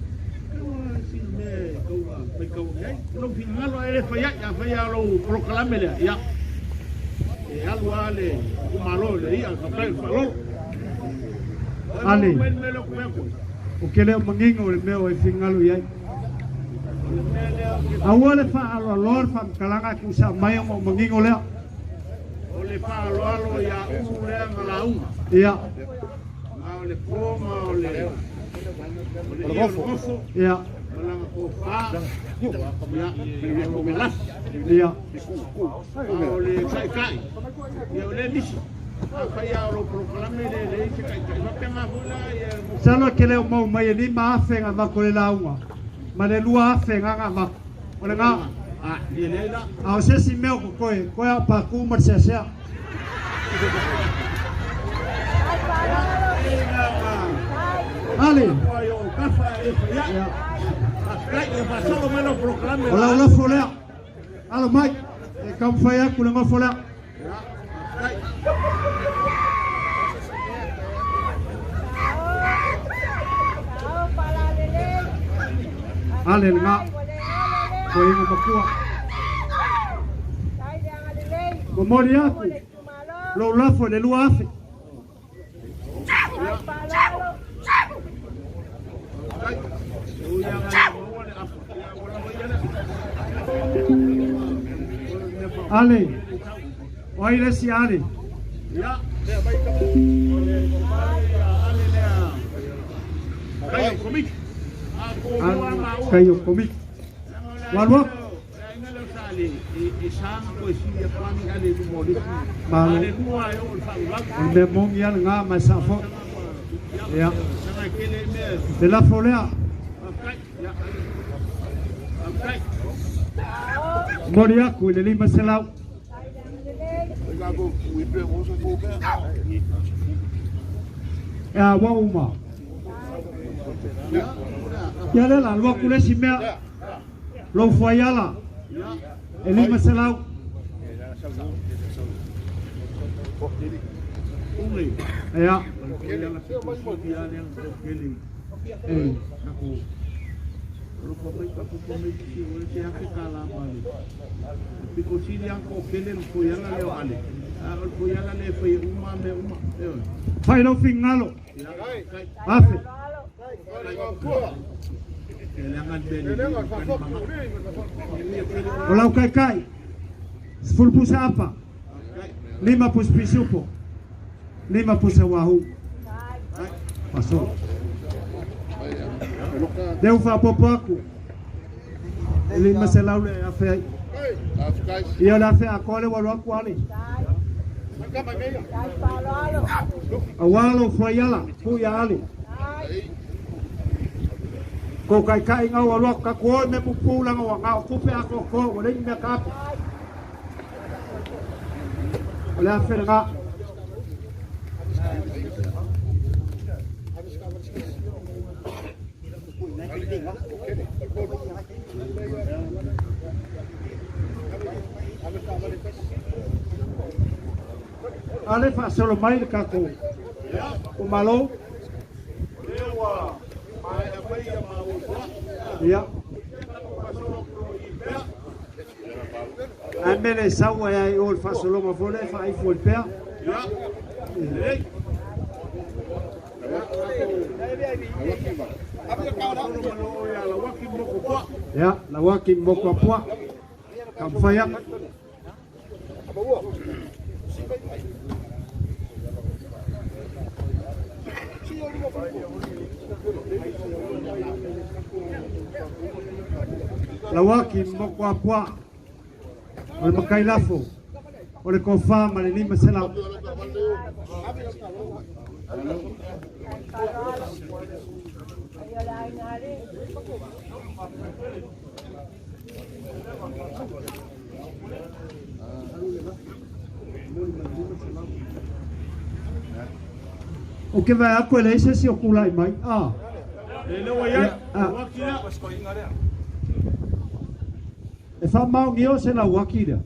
Ua si mea e taua faitau ake ai. O lou finagalo ae le fai ai, a fai lava o lou polokalame lea, ia, e alu lava le itumalo i le i'a faafetai o le faaaloalo. Ua Ale. maua mai le mea lea ou te fai atu ai. Ou te le o manino i le mea o e finagalo i ai. O le mea lea ou te Aua le faaaloaloa le faamatalaga e tuusao mai ona o manino lea. O le faaaloalo ia Ulu lea na lauga. Ia. Ma o le po ma o le o le ia o le nofo. Ia. Ma lana tofa. Ia, ia o melasi. Ia. A o le taitai. Ia o le misi. Afai lava o lou polokalame le leai se taitai. Faapena foi la ia Masalo e te le o mau mai e 5,000 na avatu e le lauga ma le 2,000 na na avatu. O lena. A, ia leai la. A o se isi mea o totoe, toe a o patu ma le seasea. Ale. Ia. O lau lafo lea. Alo mai. E taumafai atu le nofo lea. Ale lena. Koe ingo matua. Momoli atu lou lafo i le 2,000. Ale, o ai le isi Ale? Ale, kai o komiti. Ua alu atu. Malo. O le mea moni lava lena ma e sao foi. Ia. Le lafo lea. Momoli atu i le 500. Ea, ua uma. Ia lea la, alu atu le isi mea. Lou fuaiala, e 500. Ia. E. Fai lou finagalo. 1,000. O lau kaikai, 10 pusa apa, 5 pusa pisupo, 5 pusa wahoo. Pasolo. Lea ua faaopoopo atu, e 500 le afe ai. Ia o le afe atoa lea ua alu atu Ale. Aua lou fuaiala, tuu ia Ale. Kou kaikai ina ua alu atu tatou o i mea pupuu leaga ua na o tupe atoatoa ua leai ni mea taape. O le afe lena. Ale faasolo mai le tatou o malo. Ia. Ae mele sau ai ai o le faasologa foi lea e faaifo i le pea. Ia, lauaki moko apua. Taumafai atu. Lauaki moko apua. O le makai lafo. O le kofa ma le 500. O ke vai aku e leai se isi o kula'i mai. Ah. Ia, ah. E faamaogia o se lauaki lea.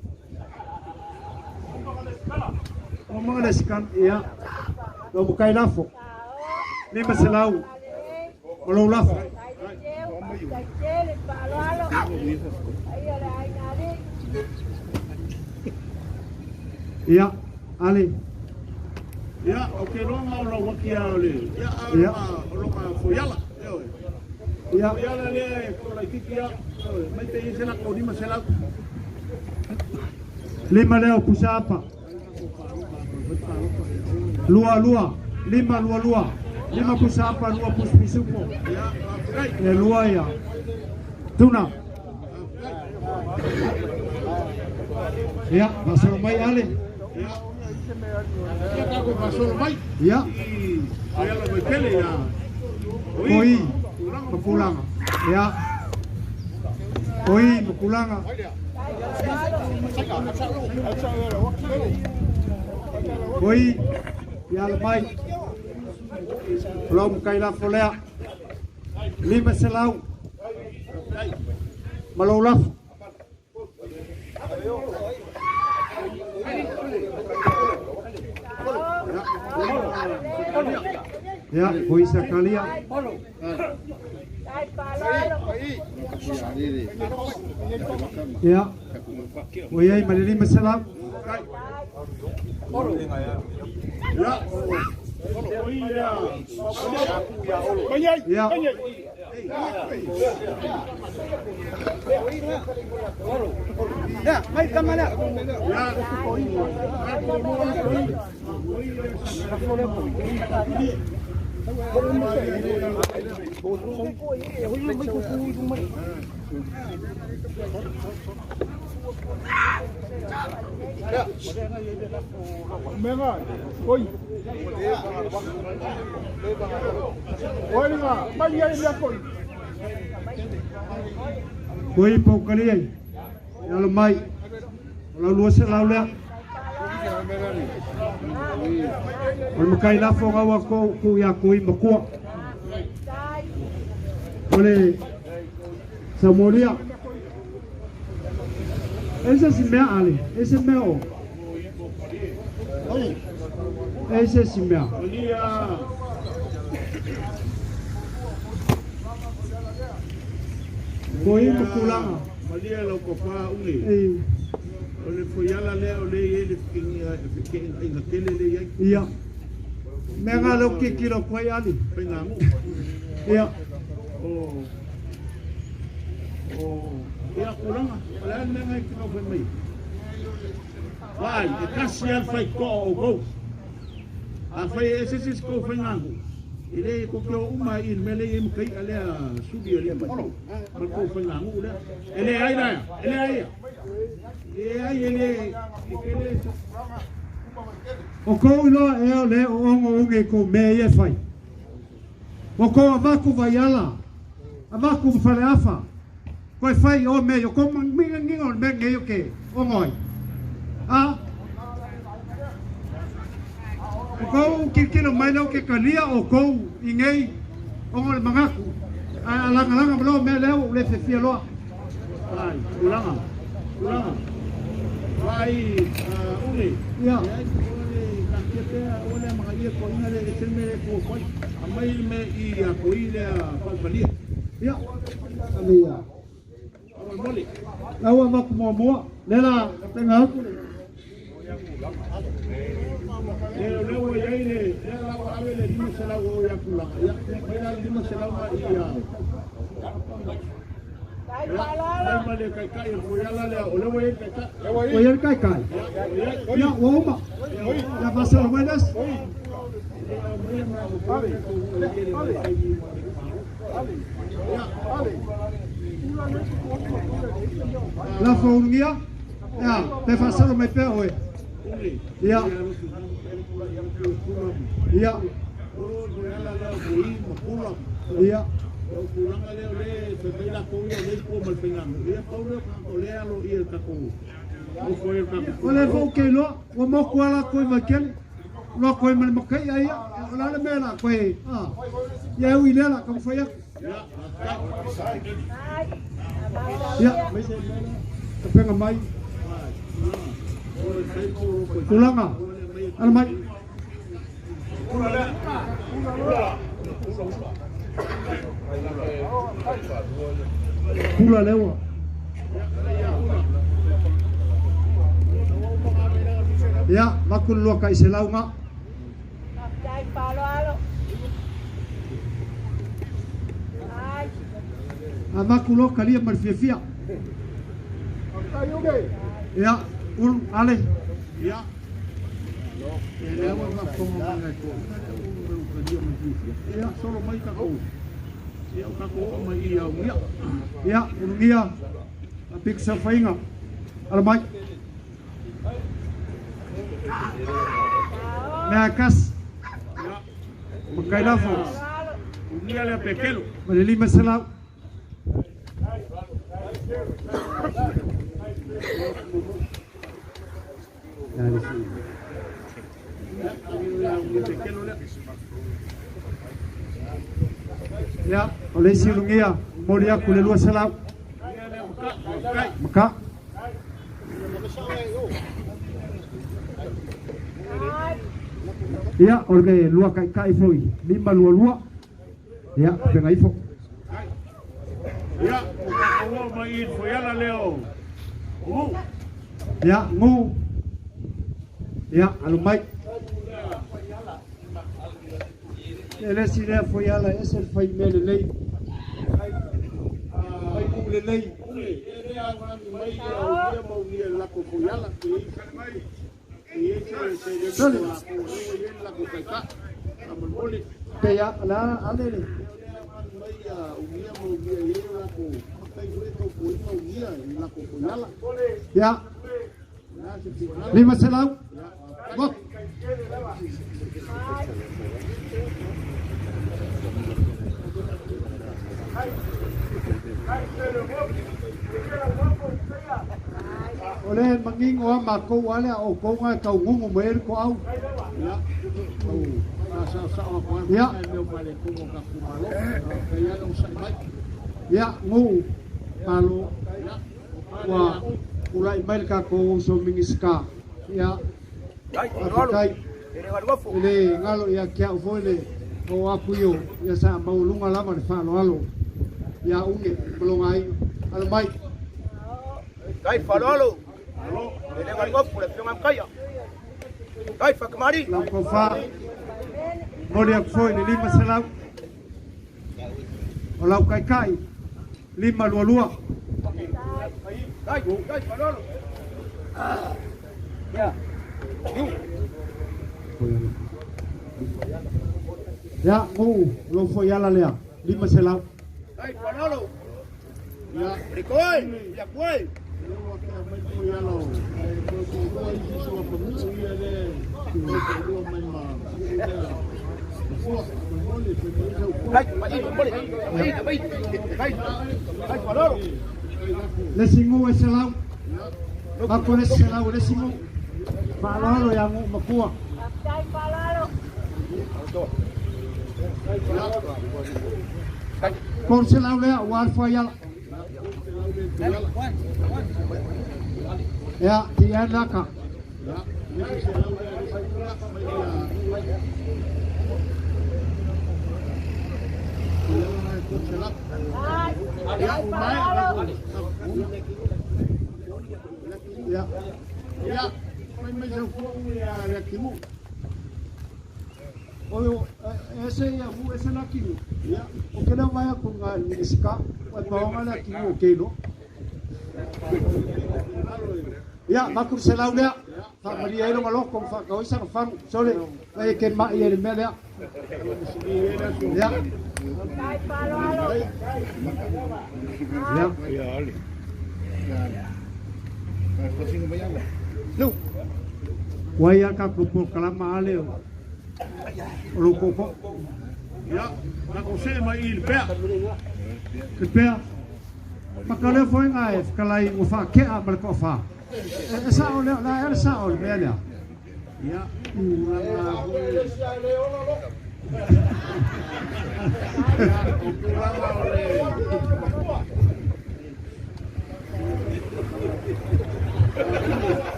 O mga le sikala, ia. Lau makai lafo. 500 o lou lafo. Ia, Ale. Ia, o ke loga o lau aki a o le, ia, a Ia. o loga foiala, ioe. Ia. Foiala lea e toalaitiiti a, ioe, mai pe i se lako 500. Lima leo pusa apa. Lua lua, lima lua lua. Lima pusa apa, lua pus pisupo. Le lua ia. Tuna. Ia, faasolo mai Ale. Ia tatou faasolo mai. Ia. I foiala vaitele ia. Koi, mapulaga. Ia. Koi, mapulaga. Koi, ia le mai. O lau makai lafo lea. 500. Ma lou lafo. Ia, koi sakalia. Ia. Ua iai ma le 500. Ia. Koi paukali ai. E alo mai. O lau 200 lea. O le makai lafo gaua ko ku ia koi makua. O le Samolia. Ese si mea ale, ese mea o. Ese si mea. Koi makulanga. Malia lau kofa uli. E. O le foiala lea o le i le feke'ega'iga tele le iai. Ia. Mea ngā leo kikilo koe ali. Faigagu. Ia. O o ia kulaga o le a le mea gai te taufai mai. Vaai, e tasi a le faito'a o oukou. Afai e ese se isi kou faigagu, e lē kou te oo uma ai i le mea lea i ai ma kai'a lea suli a le ma le kou faigagu'u lea. E lē ai laea, e lē ai ia. E ai e lē e te lē O kou iloa ea o le o ongo unge i kou mea ia e fai. O kou avaku vaiala, avaku ma faleafa, koe fai o mea i o kou mangigangiga o le mea nei o ke ongo ai. A? O kou kilokilo mai lea o ke kalia o kou i nei ongo le mangaku. Langa langa malo me leo le fefia loa. Ai, tulaga. Tulaga. Vai ule. Ia. Ai ule ka kia pea ole magaia ko ina le se me ko ko. Amai me i a ko i le falfalia. Ia. Alia. Mole. Laua maku mua mua. Lela penga aku le. Le le o ia le le la o ave le lima se la o ia kula. Ia mai la lima se la ma i a. Ai ma le kai kai o ia la le o le o ia kai kai. O ia kai kai. Ia ua uma. Ia fasolo mai nasi. La faulugia. Ia, pe fasolo mai pea oe. Ia. Ia. Ia. O le fau ke loa, ua moku ala koe mai kele. Loa koe mai makai ai ia. O la le mea la koe. Ah. Ia ui le la ka mawhai aku. Ia, mai se mea la. Ka penga mai. Tulaga. Ala mai. Pula lewa. Ia, makulu lua ka i se lauga. A maku loa kalia ma le fiafia. Ia, ulu, ale. Ia. E le awa ma komo mai ko. Ia solo mai ka ko. Ia ka ko mai ia ia. Ia, ulugia. A pik sa whainga. Ala mai. Mea kas. Makai lafo. Unia le pekelo. Ma le lima se lau. Ia, o le isi ulugia. Moli aku le lua se lau. Maka. Ia, o le lua kai kai foi. Lima lua lua. Ia, penga ifo. Ia, o mai i foiala leo. U. Ia, ngu. Ia, alu mai. E le si lea foi ala e se fai me le lei. Fai ku le lei. E le a mai ia o ia mau ia la ko foiala. E se se le Sole. ko ia la ko kai ka. Amol Pe ia, la ale le. mai ia o ia mau ia ia la ko kai fue ko ko mau ia la ko foiala. Ia, lima se lau. Bok. O le mangingo a makou ale o konga kau ngungu me ko au. Ia. O sa sa o ko Ia. meu pale ko ka ku malo. Kai ia no sai mai. Ia, ngu. Malo. Ua ulai mai le kākou uso Minista. Ia. Faafetai. I le galo ia ke au foi le o aku i o ia sa mauluga lava le faaaloalo. Ia uge maloga aiga. Alo mai. Dai faalolo. E le galigofu le fioga makaia. Dai fakamali. Lau tofa. Moli aku foi le 500. O lau kaikai. 522. Dai, dai faalolo. Ya. Ia, ngu, lou foi ala lea. 500. Dai faalolo. Ia. Rikoi, ya kuai. Dai, mai, mole. Mai, mai. Dai, dai faalolo. Le isi gu e selau. Mako le selau le isi gu. Faaaloalo ia gu makua. 300 lea ua le fuaiala. Ia, ti e laka. Ia. Ia, mai mai sau fua ia le akimu. O ese ia mu ese la kiu. Ia, o ke leo mai aku ngā minisika, o e paonga le akimu o kelo. Ia, makuru se lau lea. Wha maria e longa loko, wha ka oisa ka whanu. Sole, vai e ke mai e le mea lea. Ia. Ia. Ia, ale. Wai a ka kupu kalama ale o. O lo koko. Ia, na ko se mai i le pea. Le pea. Maka lea foi ngā e whakalai o whakea ma le ko wha. E sa o lea, la e sa o le mea lea. Ia,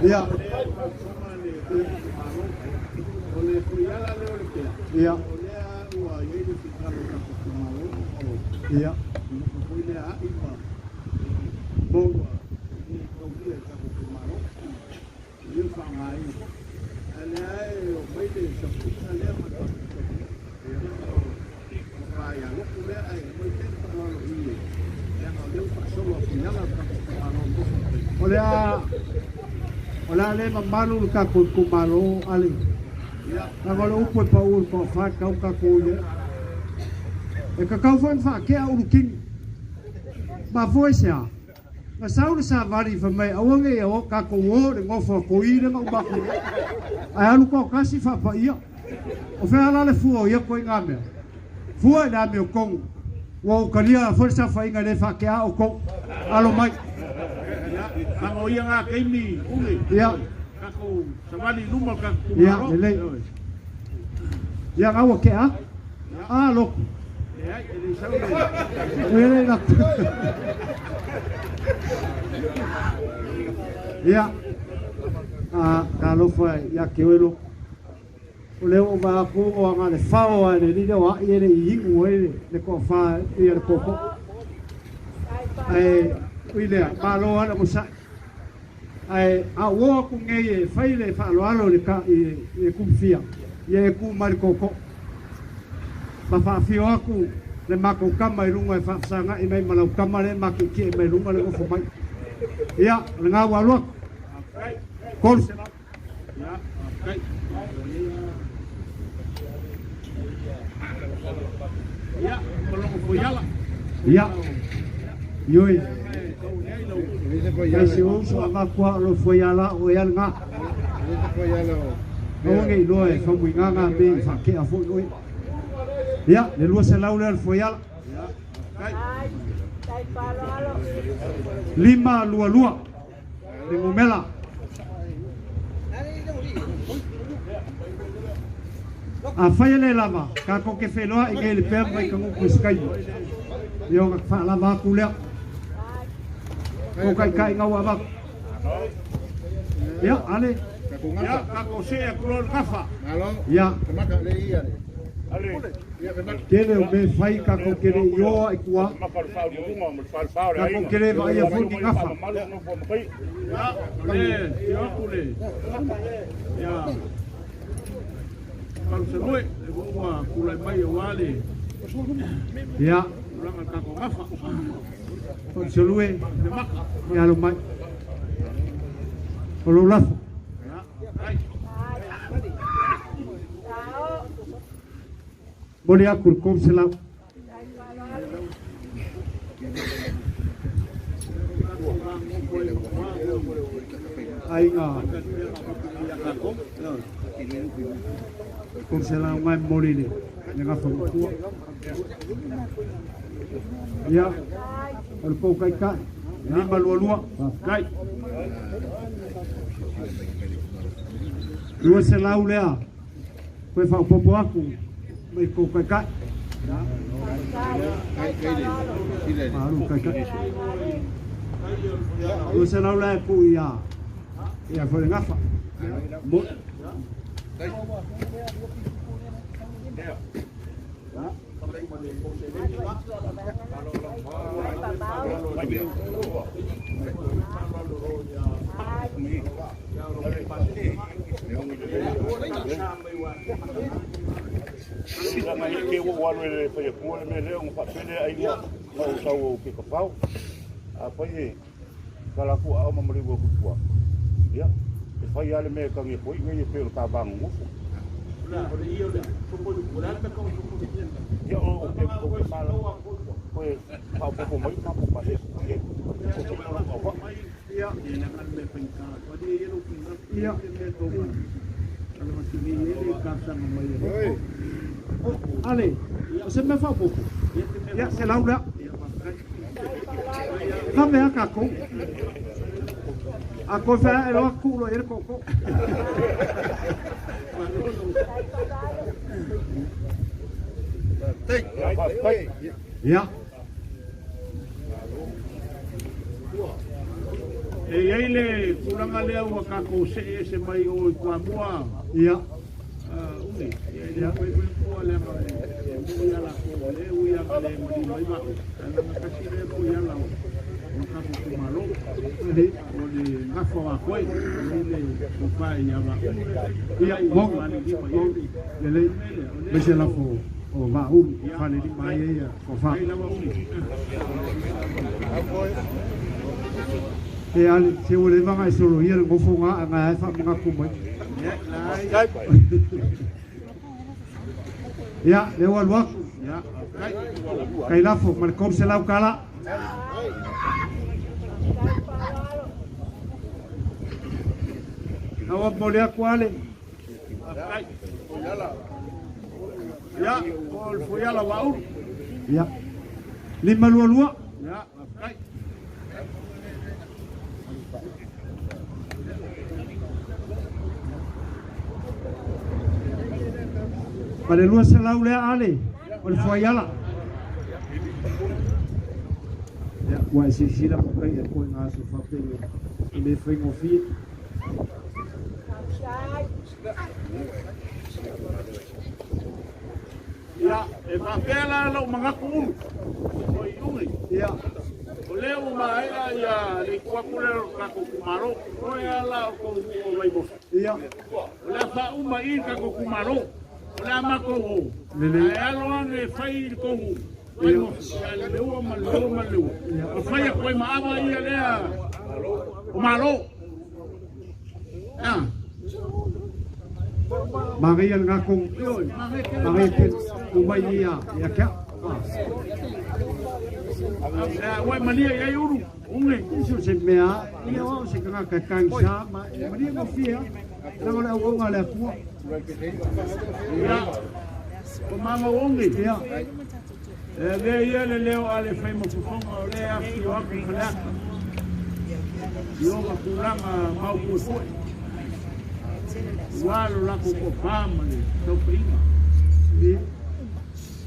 Ia. O le fuiala lea o le pea. Ia. O lea ua iai le fitalo ka kumalo. Ia. O lea ai ma. Mo. Ni kaulia ka kumalo. Ia whangai. A lea e o mai le sapuina lea ma ka. Ia loku lea ai mai te whaalo i e. Lea ngā leo whaasolo a fuiala ka kumalo. O lea o lea le mamalu le kako kumalo ale. Na ngolo upu e pa uru ko wha kau kako ia. E ka kau whan wha kea uru kingi. Ma foi se a. Ma sau le sa vari fa mai awange ia o kako o le ngofo ko i le ngau maku. Ai alu ko kasi fa pa ia. O whea la le fua o ia ko i ngā mea. Fua i la mea o kongu. Ua o kalia foi sa whainga le wha kea o kongu. Alo mai. Ia, o ia ngā keimi ule. Ia. Kako savali luma ka Ia, kumalo. lelei. Ia ngaua kea. A loku. E ai, e le sau le. Ele la. Ia. A ka lofa ia ke welo. O leo o va ku o nga le fao a le ni o a i le i ingu e le ko fa i le koko. Ai ui lea malo ala mo sa. Ai a o ku ngei e fai le fa lo alo le ka i e kumfia. Ia e ku mai le koko. Ma fa fio aku le mako kama i lunga e whaafsanga i mai malau kama le maki ki e mai lunga le ofo mai. Ia, le ngā waloak. Kolu. Ia, kai. Ia, malongo fuiala. Ia. Ioi. Kai se uso a makua lo fuiala o ia ngā. Aua ngei loa e whamui ngā ngā me i whakea fo oi. Ia, le lua se lau lea le fuiala. 5 2 2. Le ngumela. A whaia le lava, ka koke wheloa i ngei le pea mai ka nguku skai. Ia o ngak wha aku lea. Ko kai kai ngau a maku. Ia, ale. Ia, kako se a kulo le kafa. Ia. Kele o me whai ka koke le ioa i kua. Ka koke le vai a fuki ngafa. Ia, le, ia aku le. Ia. Kalu se moe, e ua kulai mai e wale. Ia. Ulanga kako ngafa. Konsolue. Le maka. Ia alo mai. O lo lafo. Ia, kai. Mole aku le kom se lau. Ai ngā. Kom se lau ngai mole le. Le ngafa matua. Ia. O le pau kai kai. 5 2 2. Kai. 2 se lau lea. Koe whaupopo aku. Mai kou kai kai. Malu kai kai. 200 la e pu ia. Ia foi ngafa. Mo. Sila mai ke ua walu e le whai le me leo ngā whapele ai ngā ngā usau o ke kawhau. A pai e kalaku a o mamari ua kutua. Ia, e whai ale me kangi poi ngai e peo ka vanga ngufu. Ia o ke o ke mala koe whaopopo mai mapo pa e e o ke mala o wa. Ia. Ia. Ale, o se mea faaopoopo. Ia, 100 lea. Ka mea kākou. A koe whea e loa kuulo i le koko. Ia. E iai le tulaga lea ua tatou see ese mai o i Kuamua. Ia. Umi, ia e le fai foi pua leaga e mo ia latou o le ui aga le mali mai vao. Ae leaga tasi lea puiala o le tatou itumalo. O le gafa o Akoe, e i ai le tofa ia Vaaulu. Ia, moni, moni, lelei. Aemaise lafo o Vaaulu, falelima ai ia tofa. E ale, se ua leva ona e soloia le nofo ga aga e faamanatu mai. Ia, lea ua alu atu. Kai lafo ma le 300 tala. Aua momoli atu ale. Ia, o le fuiala Vaaulu. Ia. 522. Ia, faafetai. Ma le 200 lea ale o le fuaiala. Ia, ua e silasila mo kai e koe ngā aso whapei e le whaingofie. Ia, e faapea la lou manatu ulu, o i ugi. Ia. O lea ua maea ia le itu atu lea o le tatou itumalo, oe lava la o tou nuu o Vaimoso. Ia. O le a faauma i i le tatou itumalo, o le a matou o. Lelei. Ae alo ane e fai i le tou nuu, Vaimoso, ia le Leua ma le Leua ma le Leua. O fai atu ai ma ava ia lea o Malo. Ah. Manaia le gakong. Manaia tele. Umai ia ia kia. Ua e malie i ai ulu, uge. So se mea, ia o se kanga ka sa ma malie ngofie. Langa le auaunga a le Atua. Ia, o mama ongi. Ia. E avea ia le leo a le fai mafofoga o lea afifio atu i Faleata i ona tulaga mau puepu'e ua lo latou tofa ma le taufaiga.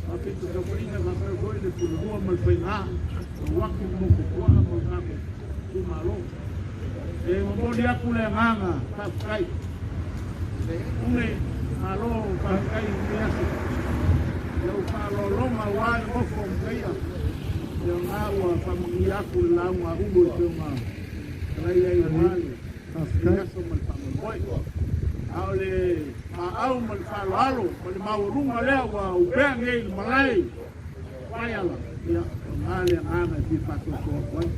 Faapito taufaiga faapea foi le pulelua ma le faigā o atu le motu puaa ma le tatou itumalo. E momoli atu le agaga faafetai. Ume, malo faafetai i lenei aso. Lau faaaloaloga aua le nofo o Mataia, ia na ua faamanuia atu le lauga a Ulu e pei ona talai ai aua lenei aso ma le faamoemoe. A o le maau ma le faaaloalo ma le maualuga lea ua upea nei i le malae Vaiala, ia, o na le agaga e fia faatoatoa atu ai.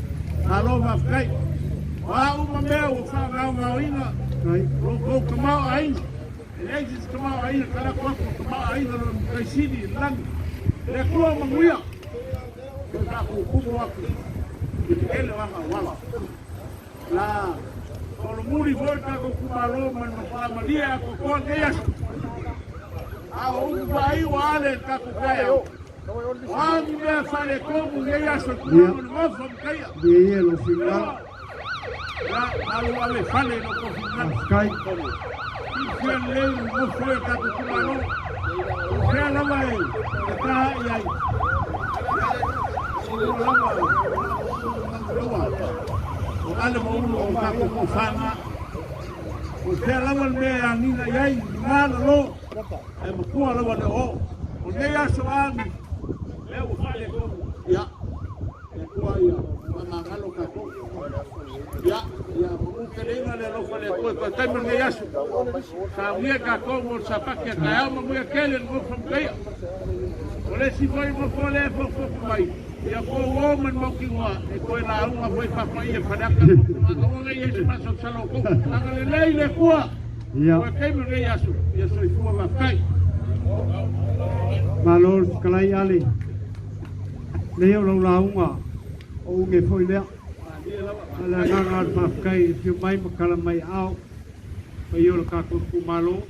Malo faafetai. O a uma mea ua faagaogaoina lo outou tamaoaiga, e leai se isi tamaoaiga talako atu o tamaoaiga o le Matai Sili i le lagi. Le Atua manuia, toe faaputuputu atu i le tele o aga auala. La solomuli foi le tatou itumalo ma le matua atoatoa lenei aso. A o upu faaiu a ale le tatou taeao. O a ni mea faaletonu i lenei aso i tulaga o le nofo a Mataia. Ia ia lou finagalo. Ia, malu ave fale i lo outou finagalo. Faafetai. Silafia lelei le nofo ai o le tatou itumalo. O fea lava e tatai ai. lava o ale ma ulu o tatou tofaga o fea lava le mea e agiga i ai luga lalo ae matua lava le oo o lenei aso agi lea ua faaletonu ia e Atua ia faamagalo tatou ia ia maʻu teleina le alofa le Atua e faataima lenei aso saunia tatou mo le sapati a taeao manuia tele le nofo mataia o le isi foi nofo lea e fofofu mai ia tou o ma le mautinoa e toe lauga foi papaia Faleata aua nei ai se masalosalo o tou agalelei le Atua Ia. Toe taimi lenei aso ia soifua faafetai. Malo le fetalai Ale. Lea o lau lauga o uge foi lea. A le agaga o le faafetai i le afio mai ma tala mai ao. Paia o le tatou itumalo,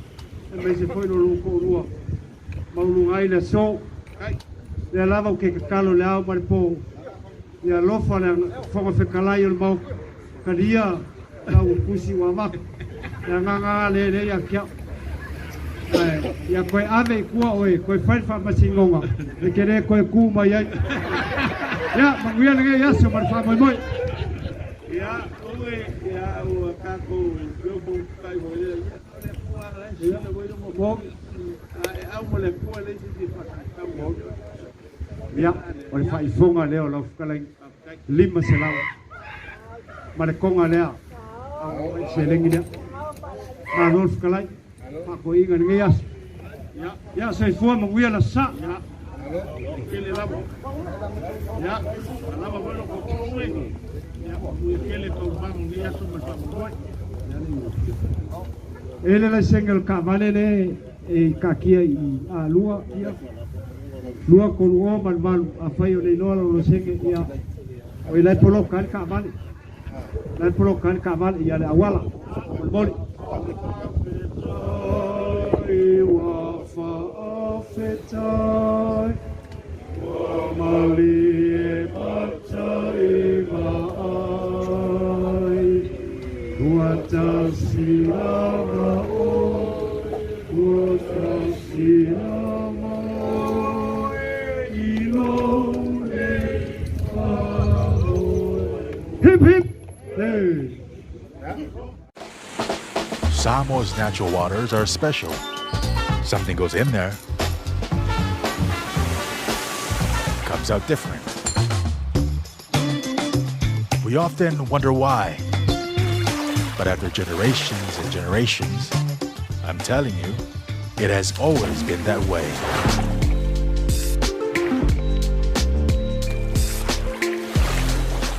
aemaise foi lo lou toalua mauluga ai le aso. Lea lava ou te tatalo i le ao ma le po. Ia alofa le Fofoga Fetalai o le Maota, talia lau tusi ua avatu. Le agaga lea lea ia te au. Ae ia toe ave i tua oe, toe fai le faamasinoga, e te le toe tu mai ai. Ia, manuia lenei aso ma le faamoemoe. Ia, oe, ia, ua tatou nofo tai foi lea, ia, o le Atua la e sila foi le mo. A e au ma le Atua le isi faatau. Ia, o le faaifoga lea o lau fetalaiga, 500. Ma le toga lea, au o seleni lea. Malo le fetalai, faakoiga i lenei aso. Ia, soifua manuia le aso sa. Ia, tele lava. Ia, lava foi lo kokolo oe. Ia, ua tele tau mangu lenei aso ma le faamoemoe. E le laisene o le taavale le e taatia i Alua, ia, 2, 3, 0 ma le 8, afai o le iloa lau laisene, ia, o i la e poloka ai le taavale. La e poloka ai le taavale, ia le auala, molemole. Ua faafetai, ua malie matai vaai, ua tasi lava oe, ua tasi lava oe, i lou le faamoe. Hip hip! Hey! Samoa's natural waters are special. Something goes in there, comes out different. We often wonder why. But after generations and generations, I'm telling you, it has always been that way.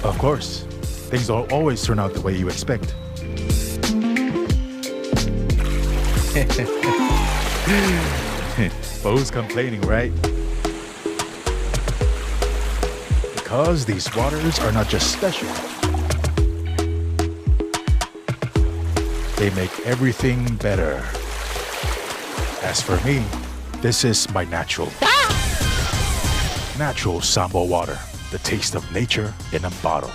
Of course, things don't always turn out the way you expect. But who's complaining, right? Because these waters are not just special. They make everything better. As for me, this is my natural. Natural Samoa water, the taste of nature in a bottle.